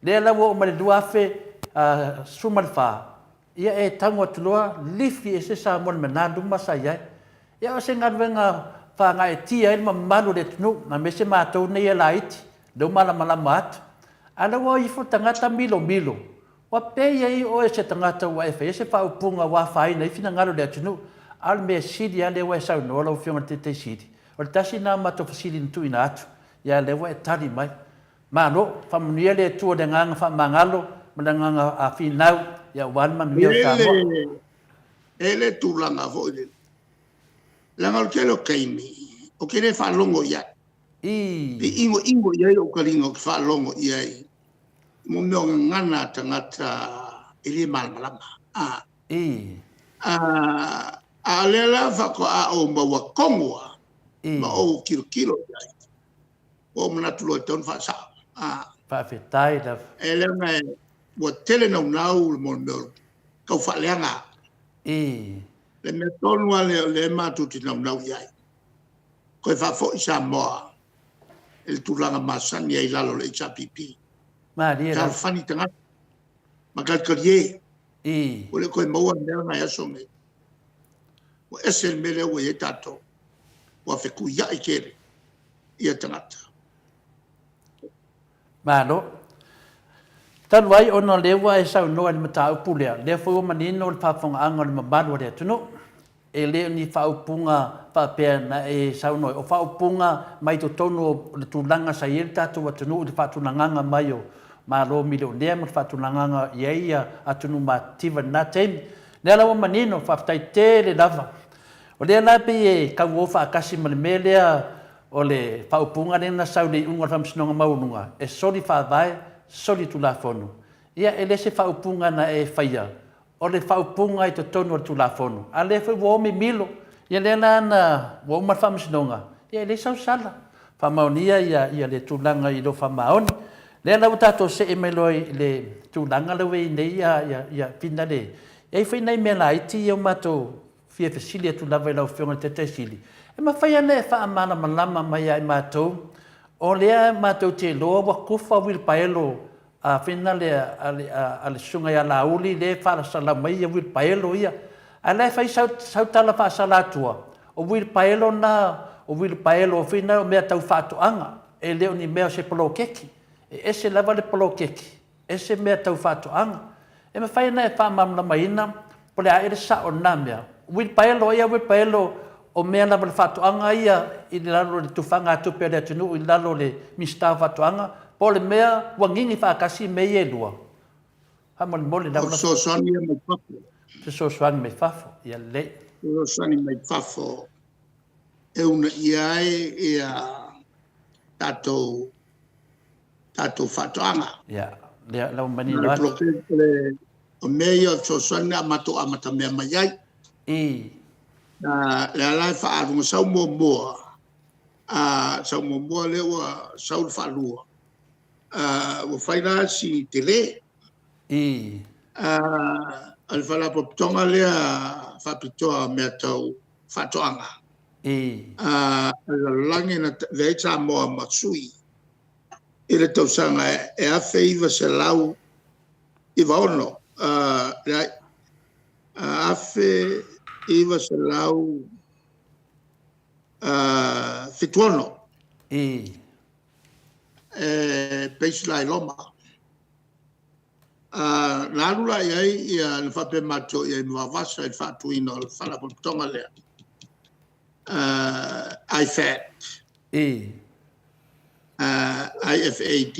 Lea la ua oo mai i le 2014, ia e tago atu loa lifi ese Samoa i le mea na luma sa i ai. Ia o se galuega faagaeetia ai le mamalu o le atunuu, aemaise matou nei e laiti, lea ua malamalama atu. A o lea ua ifo le tagata milomilo, Ua pei ai oe se tagata ua e faia se faaupuga ua afaina ai finagalo o le atunuu, a o le mea sili lava lea ua e saunoa lau Afioga i le Taitai Sili, o le tasi lena o matou fesili na tuuina atu, ia lea ua e tali mai. Malo, faamanuia le Atua i le agaga faamagalo ma le agaga finau, ia aua le manuia o Samoa. E i ai le tulaga foi lele, leaga o le tele o taimi ou te le faalogo i ai, e imoimo i ai lou taliga ou te faalogo i ai mo mea o gagana a tagata e le malamalama. A o lea la faatoa ou maua tonu lava ma ou tilotilo i ai, ua ou manatu loa e tatau ona faasao. Faafetai lava. E leaga e ua tele naunau le mo le mea o le tau faaleaga. I. Le mea tonu lava lea o lea matou te naunau i ai, toe faafoi Samoa i le tulaga masani ai i lalo o le HRPP. Malie lava. Fealofani tagata ma talitalie. I. Ua le toe maua le mea lena i aso nei. Ua ese le mea lea ua i ai tatou. Ua fetuiai tele ia tagata. Malo. Talu ai ona o lea ua e saunoa i le mataupu lea, lea foi ua manino le faafofogaaga o le mamalu o le atunuu. E le o ni faaupuga faapea na e saunoa ai, o faaupuga mai totonu o le tulaga sa i ai le tatou atunuu i le faatulagaga mai o Malo milionea ma le faatulagaga i ai atunuu matitiva i lena taimi. Lea la ua manino, faafetai tele lava. O lea la e pei e tauo faatasi ma le mea lea o le faaupuga lea na sau i le iuga o le Faamasinoga Maualuga, e soli faavae, soli tulafono. Ia, e le se faaupuga na e faia, o le faaupuga i totonu o le Tulafono, a o lea foi ua o mimilo. Ia lea la na ua uma le Faamasinoga, ia e leai sau sala. Faamaonia ia le tulaga i lou faamaoni. Lea la ua tatou see mai loa i le tulaga lea ua i ai nei ia Fina le, e i ai foi nai mea laiti ia ua matou fia fesili atu lava i lau Afioga i le Taitai Sili, e mafai ona e faamalamalama mai ia i matou, o lea matou te iloa ua kufa uilipaelo a fina le a le Susuga ia Laauli lea e faasalalau mai ia uilipaelo ia. Ae la e fai sau, sau tala faasalatua, o uilipaelo na, o uilipaelo foi na o mea tau faatoaga, e le o ni mea o se poloketi. E ese lava le poloketi, ese mea tau faatoaga. E mafai ona e faamalamalamaina po o le a ea le sao o lena mea? Uilipaelo ia uilipaelo o mea lava o le faatoaga ia i lalo o le tufagatupe a le atunuu i lalo o le Minisita o Faatoaga, po o le mea ua gigi faatasi mea ia e lua? Faamolemole lava. O fesoasoani ia mai fafo. Fesoasoani mai fafo, ia lelei. Fesoasoani mai fafo e uunaia ai ia tatou tatou faatoaga. Ia, lea la ua manino atu. O mea ia o fesoasoani na matou amatamea mai ai. I. Lea la e faaalu, na sau muamua, sau muamua lea ua sau le faalua, ua fai la si tele. I. O le Faalapotopotoga lea Faapitoa o mea tau faatoaga. I. A le lalolagi na avea ai Samoa ma sui i le tausaga e 1996, leai, 1976. I. E base la i Roma. Na alu la i ai, na faapea matou te o i ai ma Vaovasa i le faatuina o le Faalapotopotoga lea, IFAD. I. IFAD,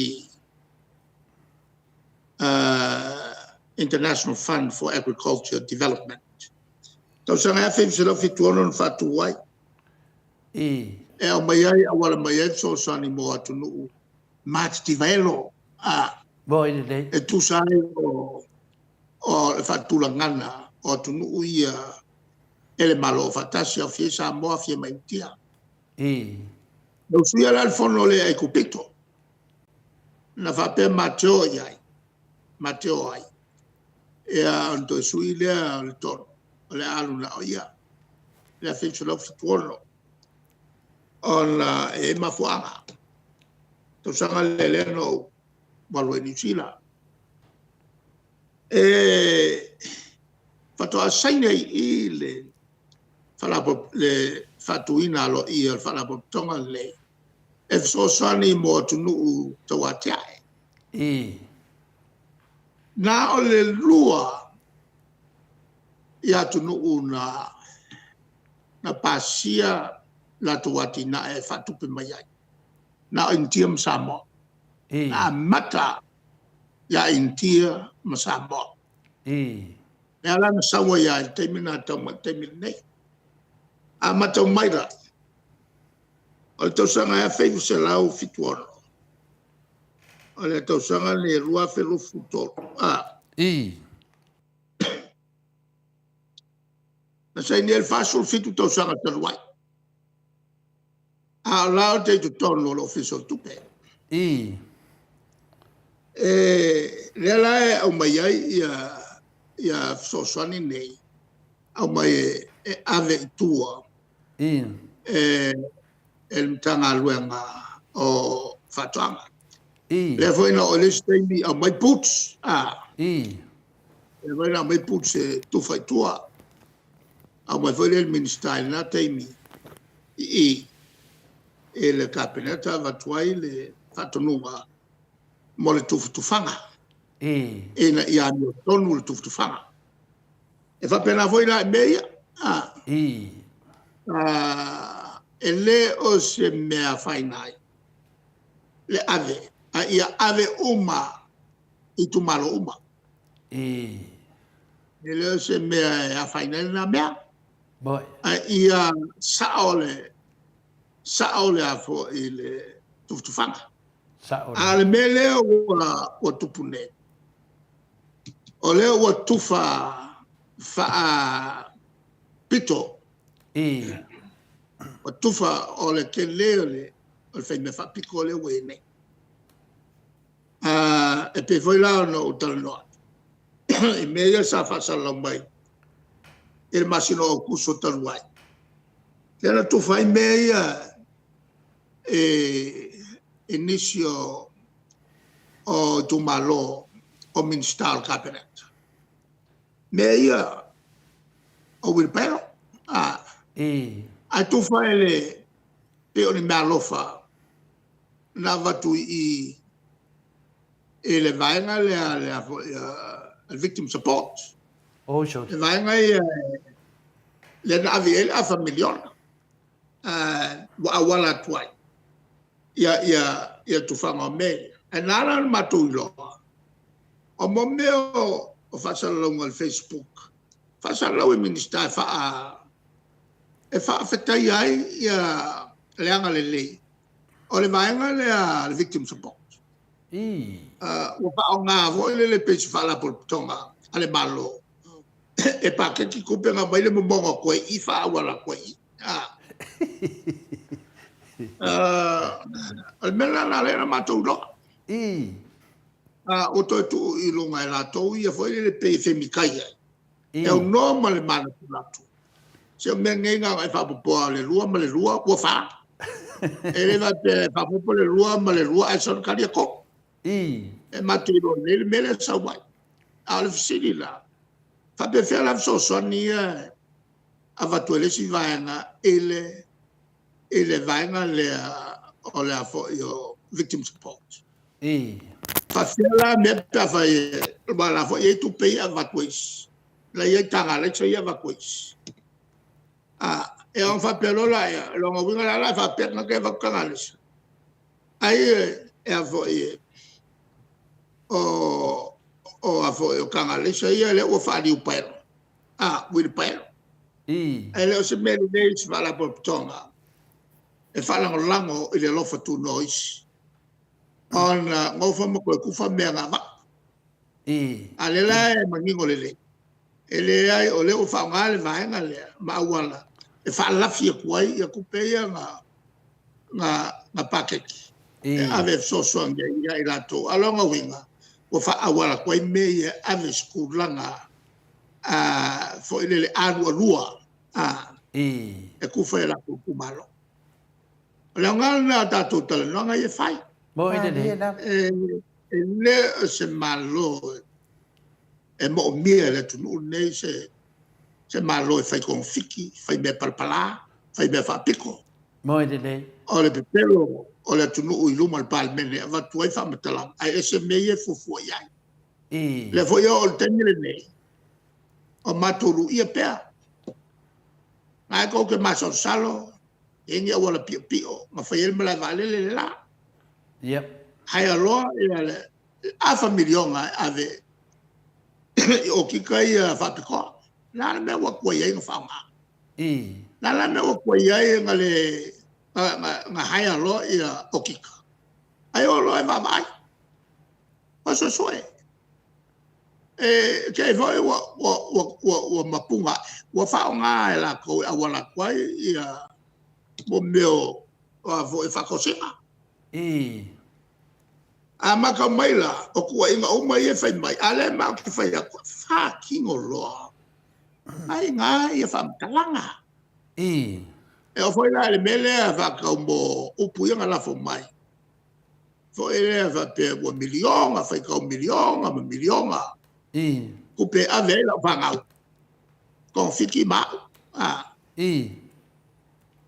International Fund for Agriculture Development. Tausaga e 1976 na faatu ai. I. E aumai ai, auala mai ai fesoasoani mo atunuu matitiva elo. Moi lelei. E tusa ai o le faatulagaga o atunuu ia e le Malo Afaatasi, aofia ai Samoa, aofia ma Initia. I. Na usuia la le fono lea e Aikupito, na faapea ma te o i ai, ma te o ai, ia ona toe sui lea o le tonu, o le a alu na o ia, i le 1976, ona e i ai mafuaaga. Tausaga lea lea na ou alu ai i Niu Sila. E faatoa saini ai i i le faatuina aloaia o le Faalapotopotoga lenei e fesoasoani mo atunuu tauatiae. I. Na o le 2 i atunuu na pasia latou atinae e faatupe mai ai, na o Initia ma Samoa. I. Na amata ia Initia ma Samoa. I. Lea la na sau ai lava i le taimi lena e tau mai i le taimi lenei. A matau mai la, o le tausaga e 1976, o le tausaga lenei e 2023, a. I. Na saini ai le 47 tausaga talu ai, a o la ou te i totonu o le Ofisa o Tupe. I. E lea la e aumai ai ia ia fesoasoani nei, aumai e ave i tua e e le Matagaluega o Faatoaga. Lea foi na oo i le isi taimi aumai boots, lea foi na aumai boots e tufa i tua. Aumai foi lea e le Minisita i lena taimi i i i le Kapeneta avatu ai le faatonuga mo le tufatufaga ina ia amiotonu le tufatufaga. E faapena foi la i mea ia, e le o se mea e afaina ai le ave, a ia ave uma i itumalo uma. E le o se mea e afaina ai lena mea. A ia sao le tufatufaga. A o le mea lea ua tupu nei, o lea ua tufa faapito, ua tufa, o le tele o le faimea faapito lea ua i ai nei. E pei foi la ona ou talanoa atu i mea ia sa faasalalau mai i le masina o Aokuso talu ai, lea na tufa ai mea ia i nisi o itumalo o Minisita o le Kapeneta, mea ia o uilipaelo. Ae tufa pei o ni meaalofa na avatu i i, i le vaega lea a le Victim Support. Le vaega ia lea na ave i ai le afa miliona, ua auala atu ai ia tufaga o mea ia. Ae na ala ona matou iloa, o mea o faasalalauga i le Facebook, faasalalau e Minisita e faafetaia ai le agalelei o le vaega lea a le Victim Support. Ua faaaoga foi lele pei se faalapotopotoga a le Malo e paketi tupe ona aumai lea momono atu ai i i faaauala atu ai i i. O le mea la lena o lea na matou iloa. Ua toe tuu i luga e latou ia foi lele pei e femikai ai, e aunoa ma le manatunatu. Se o mea nei na ona e faaopoopoa lava o le 2 ma le 2 ua 4. E le faapea e faaopoopo le 2 ma le 2 ae sau le tali e 3. E matou te iloa lelei le mea lea e sau ai. A o le fesili la, e faapefea la fesoasoani ia e avatu e le isi vaega i le vaega lea o le Victim Support? E faapefea la mea pe afai, aua o la foi e i ai tupe ia e avatu e isi, la e i ai taga alaisa ia e avatu e isi. Ona faapea loa lea, o lona uiga la o le a e faapea tagata ia e avatu taga alaisa, ai o taga alaisa ia lea ua faaliupaelo, uilipaelo. Ae le o se mea lelei i se faalapotopotoga e faalagolago i le alofa tunoa o isi, ona nofo ma toe tufa mea na avatu. A o lea la e manino lelei, e leai o lea ua faaaoga le vaega lea ma auala e faalafi atu ai tupe ia na paketi e ave e fesoasoani ai ia i latou. A o lona uiga, ua faaauala atu ai mea ia e ave i se tulaga foi lele alualua, e tufa i o latou itumalo. O le aoga lena o tatou talanoaga ia e fai. E le o se Malo e moomia e le atunuu lenei se Malo e fai togafiti, fai mea palapala, fai mea faapito. O le pepelo o le atunuu i luma o le Palemene e avatu ai faamatalaga, ae ese mea ia e fuafua i ai. O lea foi e oo i le taimi lenei, o matou luia pea. O lena tou te masalosalo, e i ai ni auala piopio na fai ai le malae vaalele le la. Hire loa le afa miliona e ave i okika ia faapitoa. O le a le mea ua tuai ai ona faaaoga? O le a la le mea ua tuai ai ona hire loa okika, ae o loa e vaavaai, o e suesue. E te i foi ua mapuga ae, ua faaaoga e latou e auala atu ai ia mea o faatosina. A matau mai la, o tuuaiga uma ia e fai mai, a o lea matou te fai atu, faatino loa ai i ina faamatalaga. E oo foi la i le mea lea faatatau mo upu ia na lafo mai, foi lea faapea ua miliona, faitau miliona ma miliona tupe e ave ai lau fanau togafiti ma au.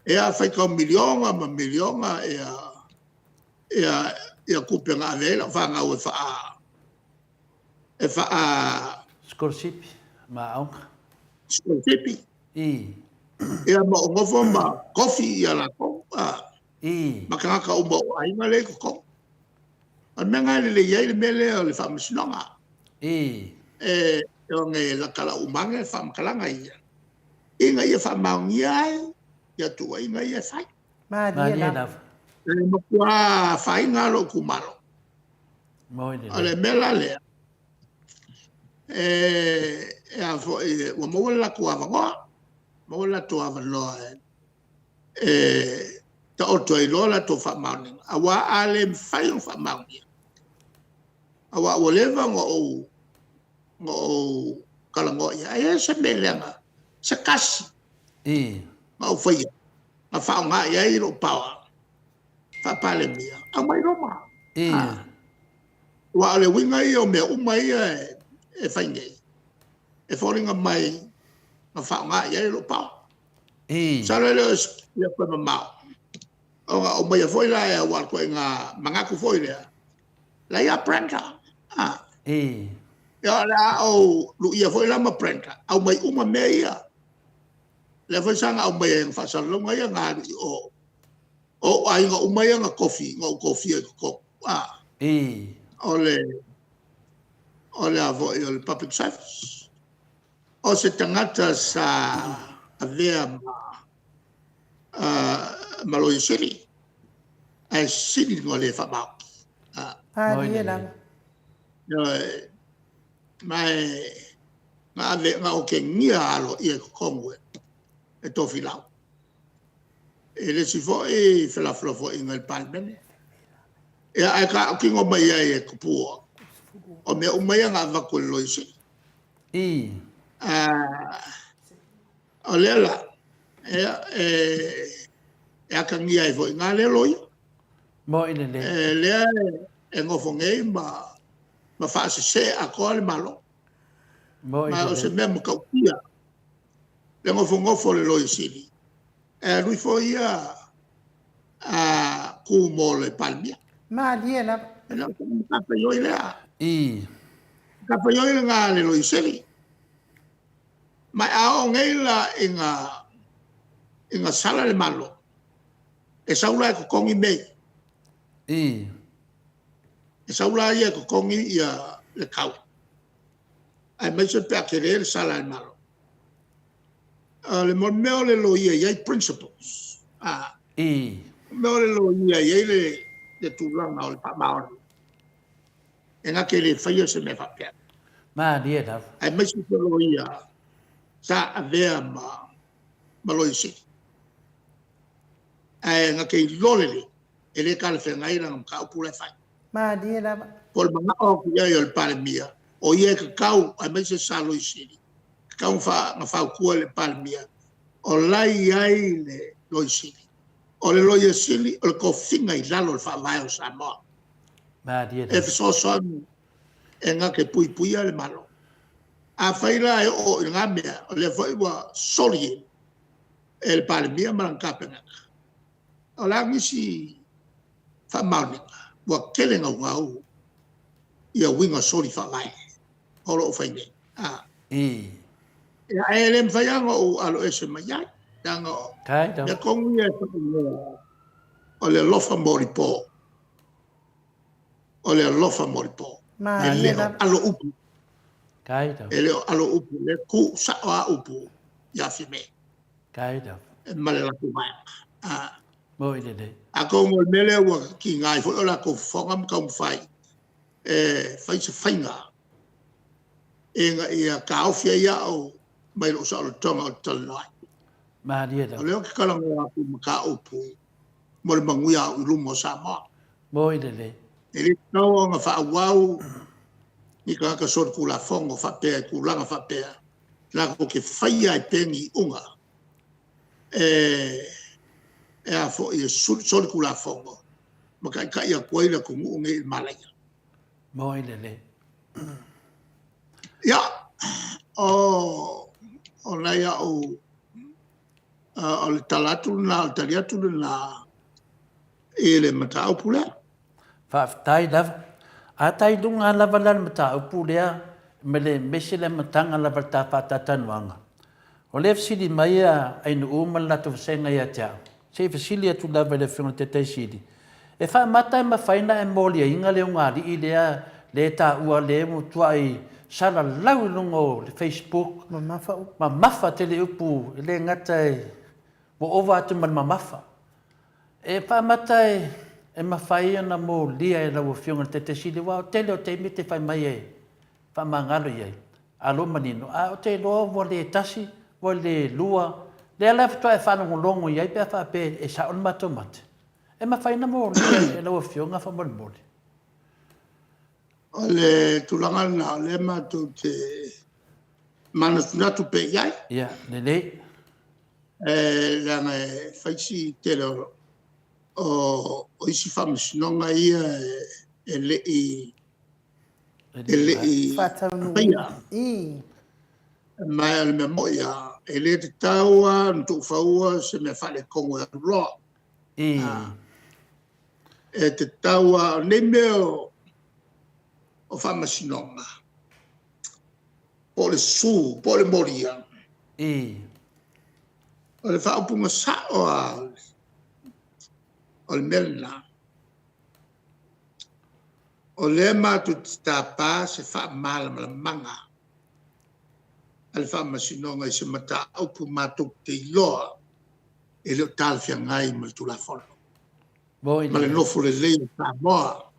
Ia, faitau miliona ma miliona tupe na ave ai lau fanau e faa... E faa... Sikolasipi ma aoga. Sikolasipi. Ia ma ou nofo ma tofi latou. Ma tagata uma o aiga lea i totonu. O le mea lena e lelei ai le mea lea o le faamasinoga. E oge lata lau uma ane faamatalaga ia, ina ia faamaonia ai ia tuuaiga ia e fai. Malie lava. E matua afaina lou itumalo. O le mea la lea, e a foi, ua maua le latou avanoa, maua le latou avanoa e taoto ai loa latou faamaoniga, aua a le mafai ona faamaonia, aua ua leva ona ou talanoa i ai, ae i ai se mea leaga se tasi na ou faia, na faaaoga i ai lou power faa-Palemia, aumai i luma. Aua o le uiga ia o mea uma ia e fai nei, e foliga mai na faaaoga i ai lou power. Masalo e le o se toe mamao, ona aumaia foi la, aua o le ituaiga manatu foi lea, la e ia Brenda. Ia o le a ou luia foi la ma Brenda, aumai uma mea ia. Lea foi sa na aumaia i faasalalauga ia na alu i o, o ou aiga uma ia na tofi, na ou tofia i totonu. O le, o le, a foi, o le public service. O se tagata sa avea ma, ma Loia Sili, ae sili ona le faamaoni. Malie lava. Ma e na ave, na otegia aloaia i totonu e Tofilau i le isi foi felafolafoaiga i le Palemene. Ia, ae tautino mai ai e Tupua, o mea uma ia na avatu e le Loia Sili. O lea la, e atagia ai foi i ina lea loia. Moi lelei. Lea e nofo nei ma faasese atoa le Malo. Moi Ma o se mea matautia le nofonofo o le Loia Sili, e alu ifo ia a ku mo le Palemia. Malie lava. E le o se matafaioi lea. Matafaioi lena a le Loia Sili. Ma a oo nei la ina sala le Malo, e sau la e totogi mea ia. E sau la ia e totogi le tau, aemaise pe a tele le sala a le Malo. O le mea o le loia e i ai principles. O le mea o le loia e i ai le tulaga o le faamaoni. E na te le faia se mea faapea. Malie lava. Aemaise se loia sa avea ma Loia Sili. Ae na te iloa lelei, e le talafeagai lana mataupu la e fai. Malie lava. Po o le manao atu i ai o le Palemia, o ia e tatau, aemaise sa Loia Sili, tatau ona fautua le Palemia, o la e i ai le Loia Sili. O le Loia Sili o le tofiga i lalo o le Faavae o Samoa. Malie E fesoasoani e na te puipuia le Malo. Afai la e oo i lena mea, o lea foi ua soli e le Palemia ma lana Kapeneta, o le a nisi faamaoniga? Ua tele naunau ia uiga soli faavae o lo o fai nei. Ae le mafai lava ona ou aloese mai ai, leaga o mea tonu ia e faaigoa o le alofa molipo. O le alofa molipo. E le o alo upu. E le o alo upu. O lea e tu sao lava upu ia Fiame ma le latou vaega. Moi lelei. Atonu o le mea lea ua tiga ai foi o latou fofoga ma taumafai e fai se faiga ina ia taofi ai au mai lou saolotoga ou te talanoa ai. Malie lava. O lea ou te talanoa atu i mataupu mo le manuia au i luma o Samoa. Moi lelei. E le tatau ona faaauau ni tagata solitulafono faapea i tulaga faapea, latou te faia ai pea ni iuga e a foi e solitulafono ma taitai atu ai le atunuu lenei i le malaia. Moi lelei. Ia, o nai au, o le tala atu lena, o le tali atu lena i le mataupu lea. Faafetai lava. A ta i luga lava la le mataupu lea, ma le aemaise le amataga lava o le ta faatatanuaga, o lea e fesili mai a Ainuu ma le latou vasega ia te au, se i fesili atu lava i le Afioga i le Taitai Sili, e faamata e mafai ona e moliaina le ugaalii lea lea e taua lea ua matuai salalau i luga o le Facebook, Mamafa upu. Mamafa tele upu, e le gata e ua ova atu ma le mamafa. E faamata e mafai ona molia e lau Afioga i le Taitai Sili, aua o le tele o taimi e te fai mai e faamagalo i ai, a o lou manino, a ou te iloa ua le tasi, ua le lua, lea la faatoa e faalogologo i ai pe a faapea e sao le matou mate. E mafai ona molia e lau Afioga faamolemole. O le tulaga lena o lea matou te manatunatu pea i ai. Ia, lelei. Leaga e fai si tele o isi faamasinoga ia e le i faataunuuina. Ma o le mea moni lava, e le tatau lava ona tuufaua se mea faaletonu e alu loa. E tatau lava, o nei mea o faamasinoga, po o le sue po o le molia, o le faaupuga sao lava o le mea lena, o lea matou te tapa se faamalamalamaga a le faamasinoga i se mataupu matou te iloa e le o talafeagai ma le Tulafono ma le nofo lelei o Samoa.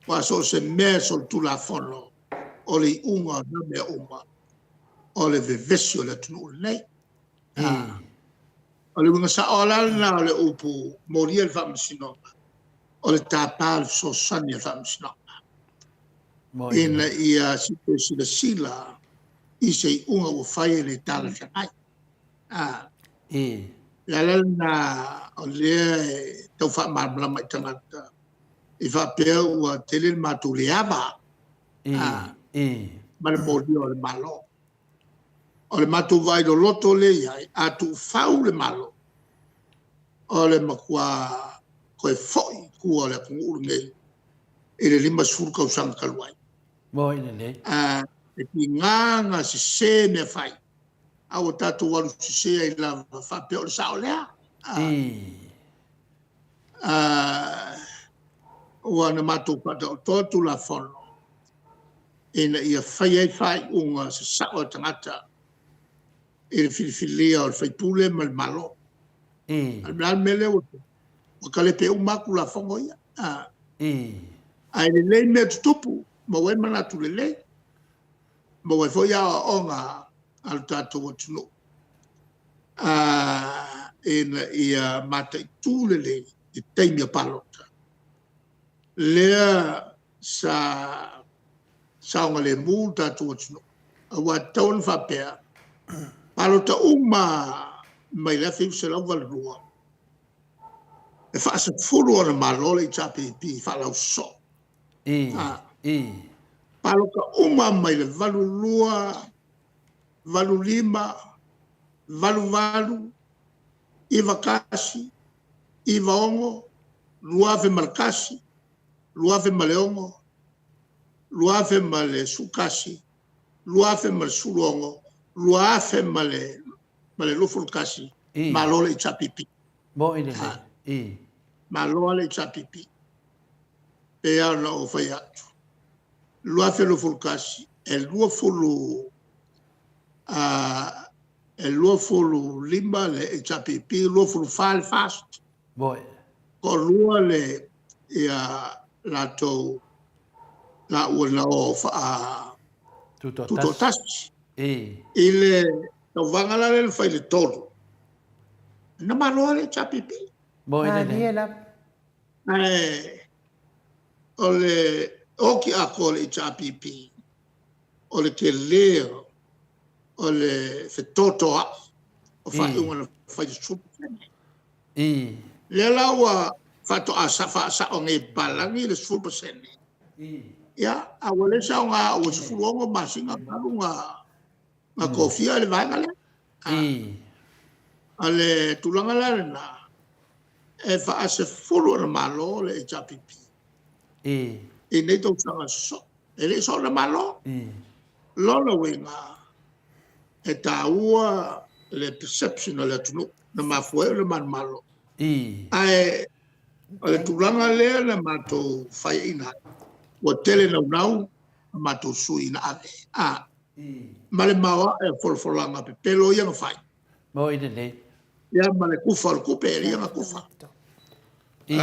Aua so o se mea e solitulafono, o le iuga o na mea uma, o le vevesi o le atunuu lenei. O le uiga sao la lena o le upu molia i le faamasinoga, o le tapa o le fesoasoani a le faamasinoga, ina ia se i toe silasila i se iuga ua fai e le talafeagai. O le ala lena o lea e tau faamalamalama i tagata, i faapea ua tele le matou le ava ma le molia o le Malo. O le matou vaai loloto lea e i ai, a tuufau le Malo, o le matua toe foi i tua o le atunuu lenei i le 50 tausaga talu ai. E tiga ona sese mea fai, a ua tatou alu sese ai lava faapea o le sao lea. Ua na matou faataotoa Tulafono ina ia fai ai faaiuga sasao a tagata i le filifilia o le faipule ma le Malo. A o le a le mea lea ua tupu? Ua talepe uma lava Tulafono ia. Ae lelei mea tutupu, maua ai manatu lelei, maua ai foi aoaoga a lo tatou atunuu ina ia mataitu lelei i taimi o palota. Lea sa saogalemu le tatou atunuu, aua e tatau ona faapea, palota uma lava mai le 1982, e faasefulu ona malo le HRPP faalausosoo. Palota uma lava mai le 1982, 1985, 1988, 1991, 1996, 2001, 2006, 2011, 2016, 2021, malo le HRPP. Moni lelei. Malo lava le HRPP. E pei lava ona ou fai atu, 2021, e 25 le HRPP, 24 le FAST. Moni. Toalua latou laua na o tutoatasi. I le tauvaga la lea na fai i le 3, na malo lava le HRPP. Moni lelei. Malie lava. Ae O le oki atoa o le HRPP, o le tele o le fetotoa'i o faaiuga na fai i le 10%. Lea la ua faatoa faasao nei e papalagi le 10%, ia, a ua le saoga ua 16 masina talu na tofia le vaega lea. O le tulaga la lena, e faasefulu ona malo le HRPP i nei tausaga sosoo. E le i soona malo. O lona uiga, e taua le perception a le atunuu na mafua ai ona manumalo. Ae o le tulaga lea na matou faiaina ai, ua tele naunau a matou sui na ave, ma le maoae o folafolaga pepelo ia na fai. Moni lelei. Ia ma le tufa o le tupe, e alii ona tufa.